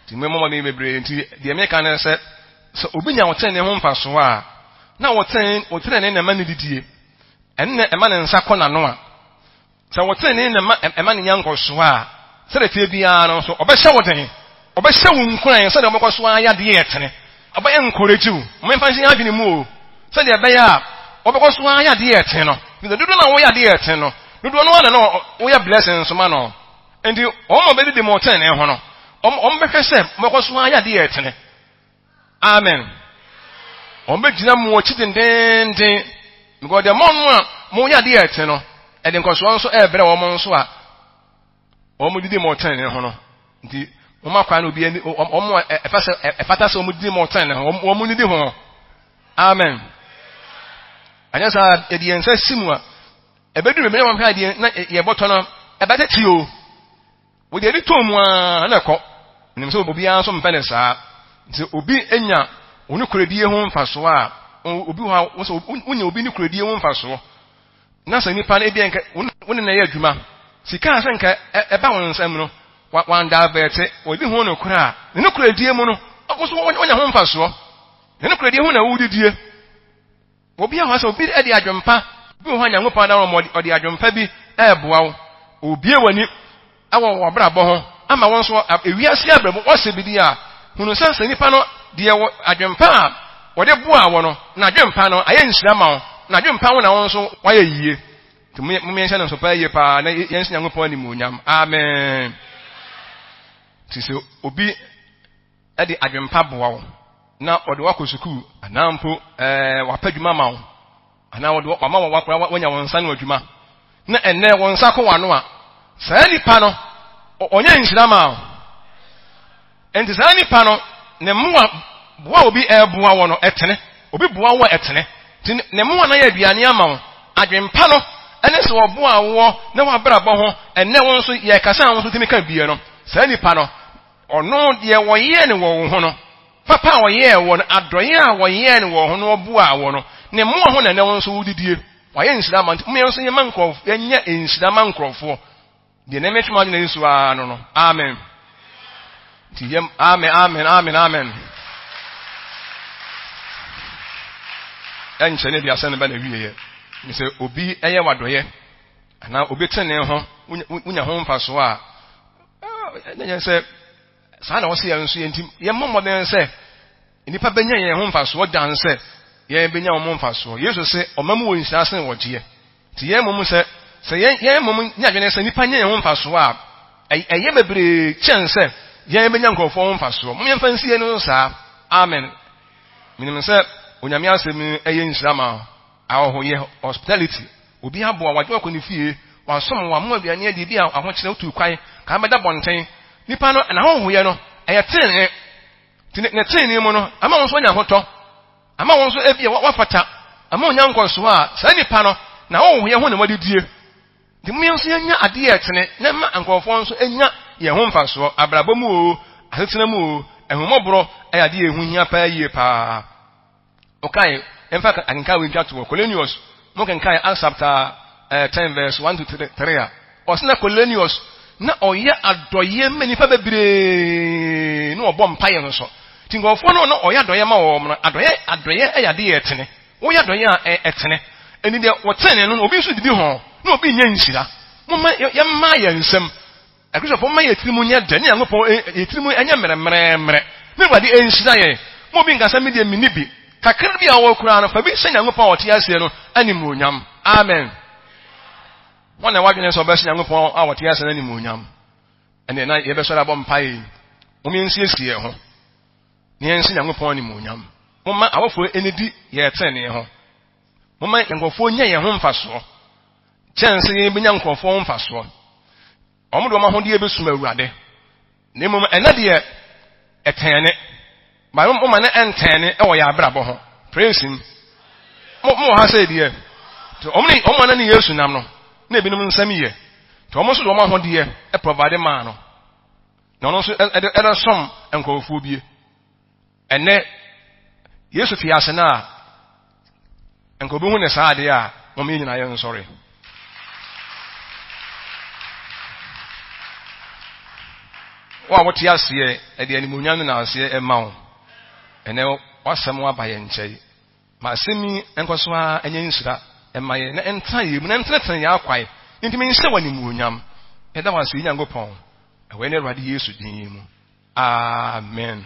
Nti mo mmɔden bebree nti deɛ meka ne sɛ sɛ obi nya ɔtɛn ne ho mfasoɔ a na ɔtɛn ɔtɛn ne na ɛma ne didie ɛne na ɛma ne nsa kɔ n'ano a Sɛ wo trenee na ɛma ɛma no nya nkɔsoɔ a, sɛdeɛ ɛteɛ biara no nso, ɔbɛhyɛ wo den. Ɔbɛhyɛ wo nkuran sɛdeɛ wobɛkɔ so ayɛ adeɛ a ɛtene. Ɔbɛ encourage wo. Momfa nhyɛ yɛn adwene mu o, sɛdeɛ ɛbɛyɛ a wobɛkɔ so ayɛ adeɛ a ɛtene no. Because dodoɔ no a woyɛ adeɛ a ɛtene no, dodoɔ no ara na na woyɛ blessing nso ma no. Enti wɔn a wɔbɛdidi mo trenee ho no, wɔn bɛhwɛ sɛ mobɛkɔ so ayɛ adeɛ a ɛtene. Amen. Wɔbɛgyina mo akyi dendeenden. Because the more no a moyɛ adeɛ a ɛte no, ɛde nkɔsoɔ nso ɛrebrɛ wɔn nso a wɔn didi mo tɛn ne ho no. Nti wɔn akwan no obi ani wɔn a ɛfa sɛ ɛfata sɛ wɔn didi mo tɛn ne ho wɔn didi ho. Amen. Anyɛ saa yɛde yɛn nsa si mu a ɛbɛduru baabi na wɔn hwɛ adeɛ na yɛbɔtɔ no ɛbɛtete o. Wode ani tɔɔ mu ara na ɛkɔ. Menim sɛ obiara nso mpɛ no saa. Nti obi nya wo nokorɛdie ho mfasoɔ a, obi hɔ a, wo sɛ wonya obi nokorɛdie ho mfasoɔ. Na sɛ nipa no ebi nka wo ne na ɛyɛ adwuma, sika a sɛ nka ɛba wo nsam no, wandavɛte, wɔdi ho nokorɛ a, ne nokorɛdie mu no, wo nso wonya ho mfasoɔ. Ne nokorɛdie ho na wodidie. Obi a hɔ sɛ obi de adwempa bi wɔ hɔ a Nyankopɔn adaworo ma ɔde adwempa bi ɛreboa wo. Obie w'ani wɔ w'abrabɔ ho ama wɔn nso ewiase abrabɔ wɔsɛ bi di a hunu sɛ sɛ nipa no deɛ wɔ adwempa a wɔde boa wɔ no na adwempa no ayɛ nhyira ma wo na adwempa ho na wɔn nso wɔayɛ yie. Nti mo yɛnhyɛ no nso paa yie paa na yɛnhyɛ Nyankopɔn animuonyam. Amen. Nti sɛ obi de adwempa boa wo na ɔde wo akɔ sukuu anaa mpo ɛɛ wapɛ adwuma ama wo anaa ɔde wama wo wakora wanya wɔn nsa no adwuma na ɛnɛ wɔn nsa kɔ w'ano a saa nipa no ɔnyɛ nhyira ma wo nti saa nipa no ne mmoa boa obi ɛɛboa wɔ no ɛtene obi boa wo ɛtene nti ne mmoa no ayɛ aduane ama wo adwempa no ɛne sɛ ɔboa woɔ na wabrabɔ ho ɛnɛ wo nso yɛkasa a wo nso tumi ka bie no saa nipa no Ɔno, deɛ wɔyɛɛ no wɔ wo ho no, papa a ɔyɛɛ wɔ no, adɔeɛ a wɔyɛɛ no wɔ wo ho no, ɔboaa wɔ no, ne mmoa ho na ɛnɛ wo nso wodidie. Wayɛ nhyira ma nti, mo yɛn nso yɛma nkurɔfoɔ, yɛnyɛ nhyira ma nkurɔfoɔ. Deɛ na ɛmɛtwe m'adwene ani so ara no no. Amen. Nti yɛm, amen, amen, amen, amen. Ɛnkyɛ ne de asɛm no ba na wieɛ. Ne sɛ obi ɛyɛ wadɔeɛ, anaa obi tene ho, wonya ho mfasoɔ a, na yɛn sɛ saa na wɔsɛ yɛn nso yɛn nti yɛmmɔ mmɔden sɛ nnipa bɛnya yɛn ho mfasoɔ dan sɛ yɛn bɛnya wɔn mfasoɔ. Yesu sɛ ɔma mu wɔ nhyira sen wɔgyeɛ. Nti yɛn mmom sɛ sɛ yɛn yɛn mmom nya adwene sɛ nnipa nya yɛn ho mfasoɔ a ɛyɛ bebree kyɛn sɛ yɛn bɛnya nkurɔfoɔ ho mfasoɔ. Mom yɛmfa nsi yɛn no saa. Amen. Menim sɛ Onyame asɛm ɛyɛ nhyira ma Ahɔhoyɛ, hospitality, Obi aboa wo, wagye wo akɔ ne fie, wasom wo, wama wo aduane adi, ebia ahokyerɛ, wotuu kwan, ka abɛda bɔnten. Nipa no, n'ahɔhoyɛ no, ɛyɛ tenenee. Nti ne tenenee mu no, ama wo nso woanya ahotɔ, ama wo nso ebia woafata, ama wonya nkɔsoɔ a, saa nipa no, n'ahɔhoyɛ ho na wadidie. Nti mo yɛn nso yɛnya adeɛ a ɛtene na ɛma nkurɔfoɔ nso nya yɛn ho mfasoɔ, abrabɔ mu o, asetena mu o, ahummɔborɔ ɛyɛ adeɛ a ɛho hia paa yie paa. Ɔkae, yɛmfa akenkan wei ntwa toɔ. Cornelius, mo kenkan Acts chapter 10 eh, verse 1 to 3 a, ɔsɛ na Cornelius na ɔyɛ adɔyɛ ma nnipa bebree na ɔbɔ mpaeɛ nso. Nti nkurɔfoɔ no na ɔyɛ adɔyɛ ma wɔn no, adɔyɛ adɔyɛ yɛ adeɛ ɛtene. Woyɛ adɔyɛ a ɛtene. Ɛni deɛ wɔtene no, obi nso didi ho na obi nyɛ nhyira. Momma yɛmma yɛn nsam. Akristofo mma yɛn tirim nyɛ dɛ ne Nyankopɔn yɛn tirim nyɛ mmerɛmmerɛmmerɛ ne Awurade nhyira yɛn. Mma obi nka sɛ me deɛ menni bi. Kakra bi a wowɔ koraa no, fa bi hyɛ Nyankopɔn a ɔte aseɛ no animuonyam. Amen. Wɔn na wadwene sɛ ɔbɛhyɛ Nyankopɔn a wɔte ase no animuonyam. Ɛnna na yɛbɛsɔre abɔ mpae yi. Mom yɛnsiesie yɛn ho na yɛnhyɛ Nyankopɔn animuonyam. Momma awɔfoɔ ani di yɛn tenenee ho. Momma nkurɔfoɔ nya yɛn ho mfasoɔ kyɛn sɛ yɛbɛnya nkurɔfoɔ ho mfasoɔ. Wɔn de wɔn ahodeɛ bɛsum Awurade. Na mmom ɛnɛ deɛ ɛtɛne. Ba moma no ɛntɛne ɛwɔ yɛn abrabɔ ho. Praise him. Mo mo wɔ ha sɛ deɛ. Nti wɔn ne wɔn ne Yesu nam no na ebinom nsɛm yɛ. Nti wɔn nso de wɔn ahodeɛ ɛprovide maa no. Na ɔno nso ɛde ɛde som nkurɔfoɔ bie. Ɛnɛ Yesu te ase no a nka obi hu ne saa adeɛ a wɔn yɛ nyinaa yɛ nsɔre. Wo a wote aseɛ ɛde animuonyam ne n'aseɛ ɛma wo. Ɛnɛ w'asɛm aba yɛn nkyɛn. Ma asɛm yi nkɔ so ara nyɛ nhyira mma yɛn na ɛntena yɛn mu na ɛntenetene yɛn akwan na ntumi nhyɛ wo animuonyam. Yɛda wo ase, yɛn Nyankopɔn, ɛwɔ yɛn Awurade Yesu din mu. Amen.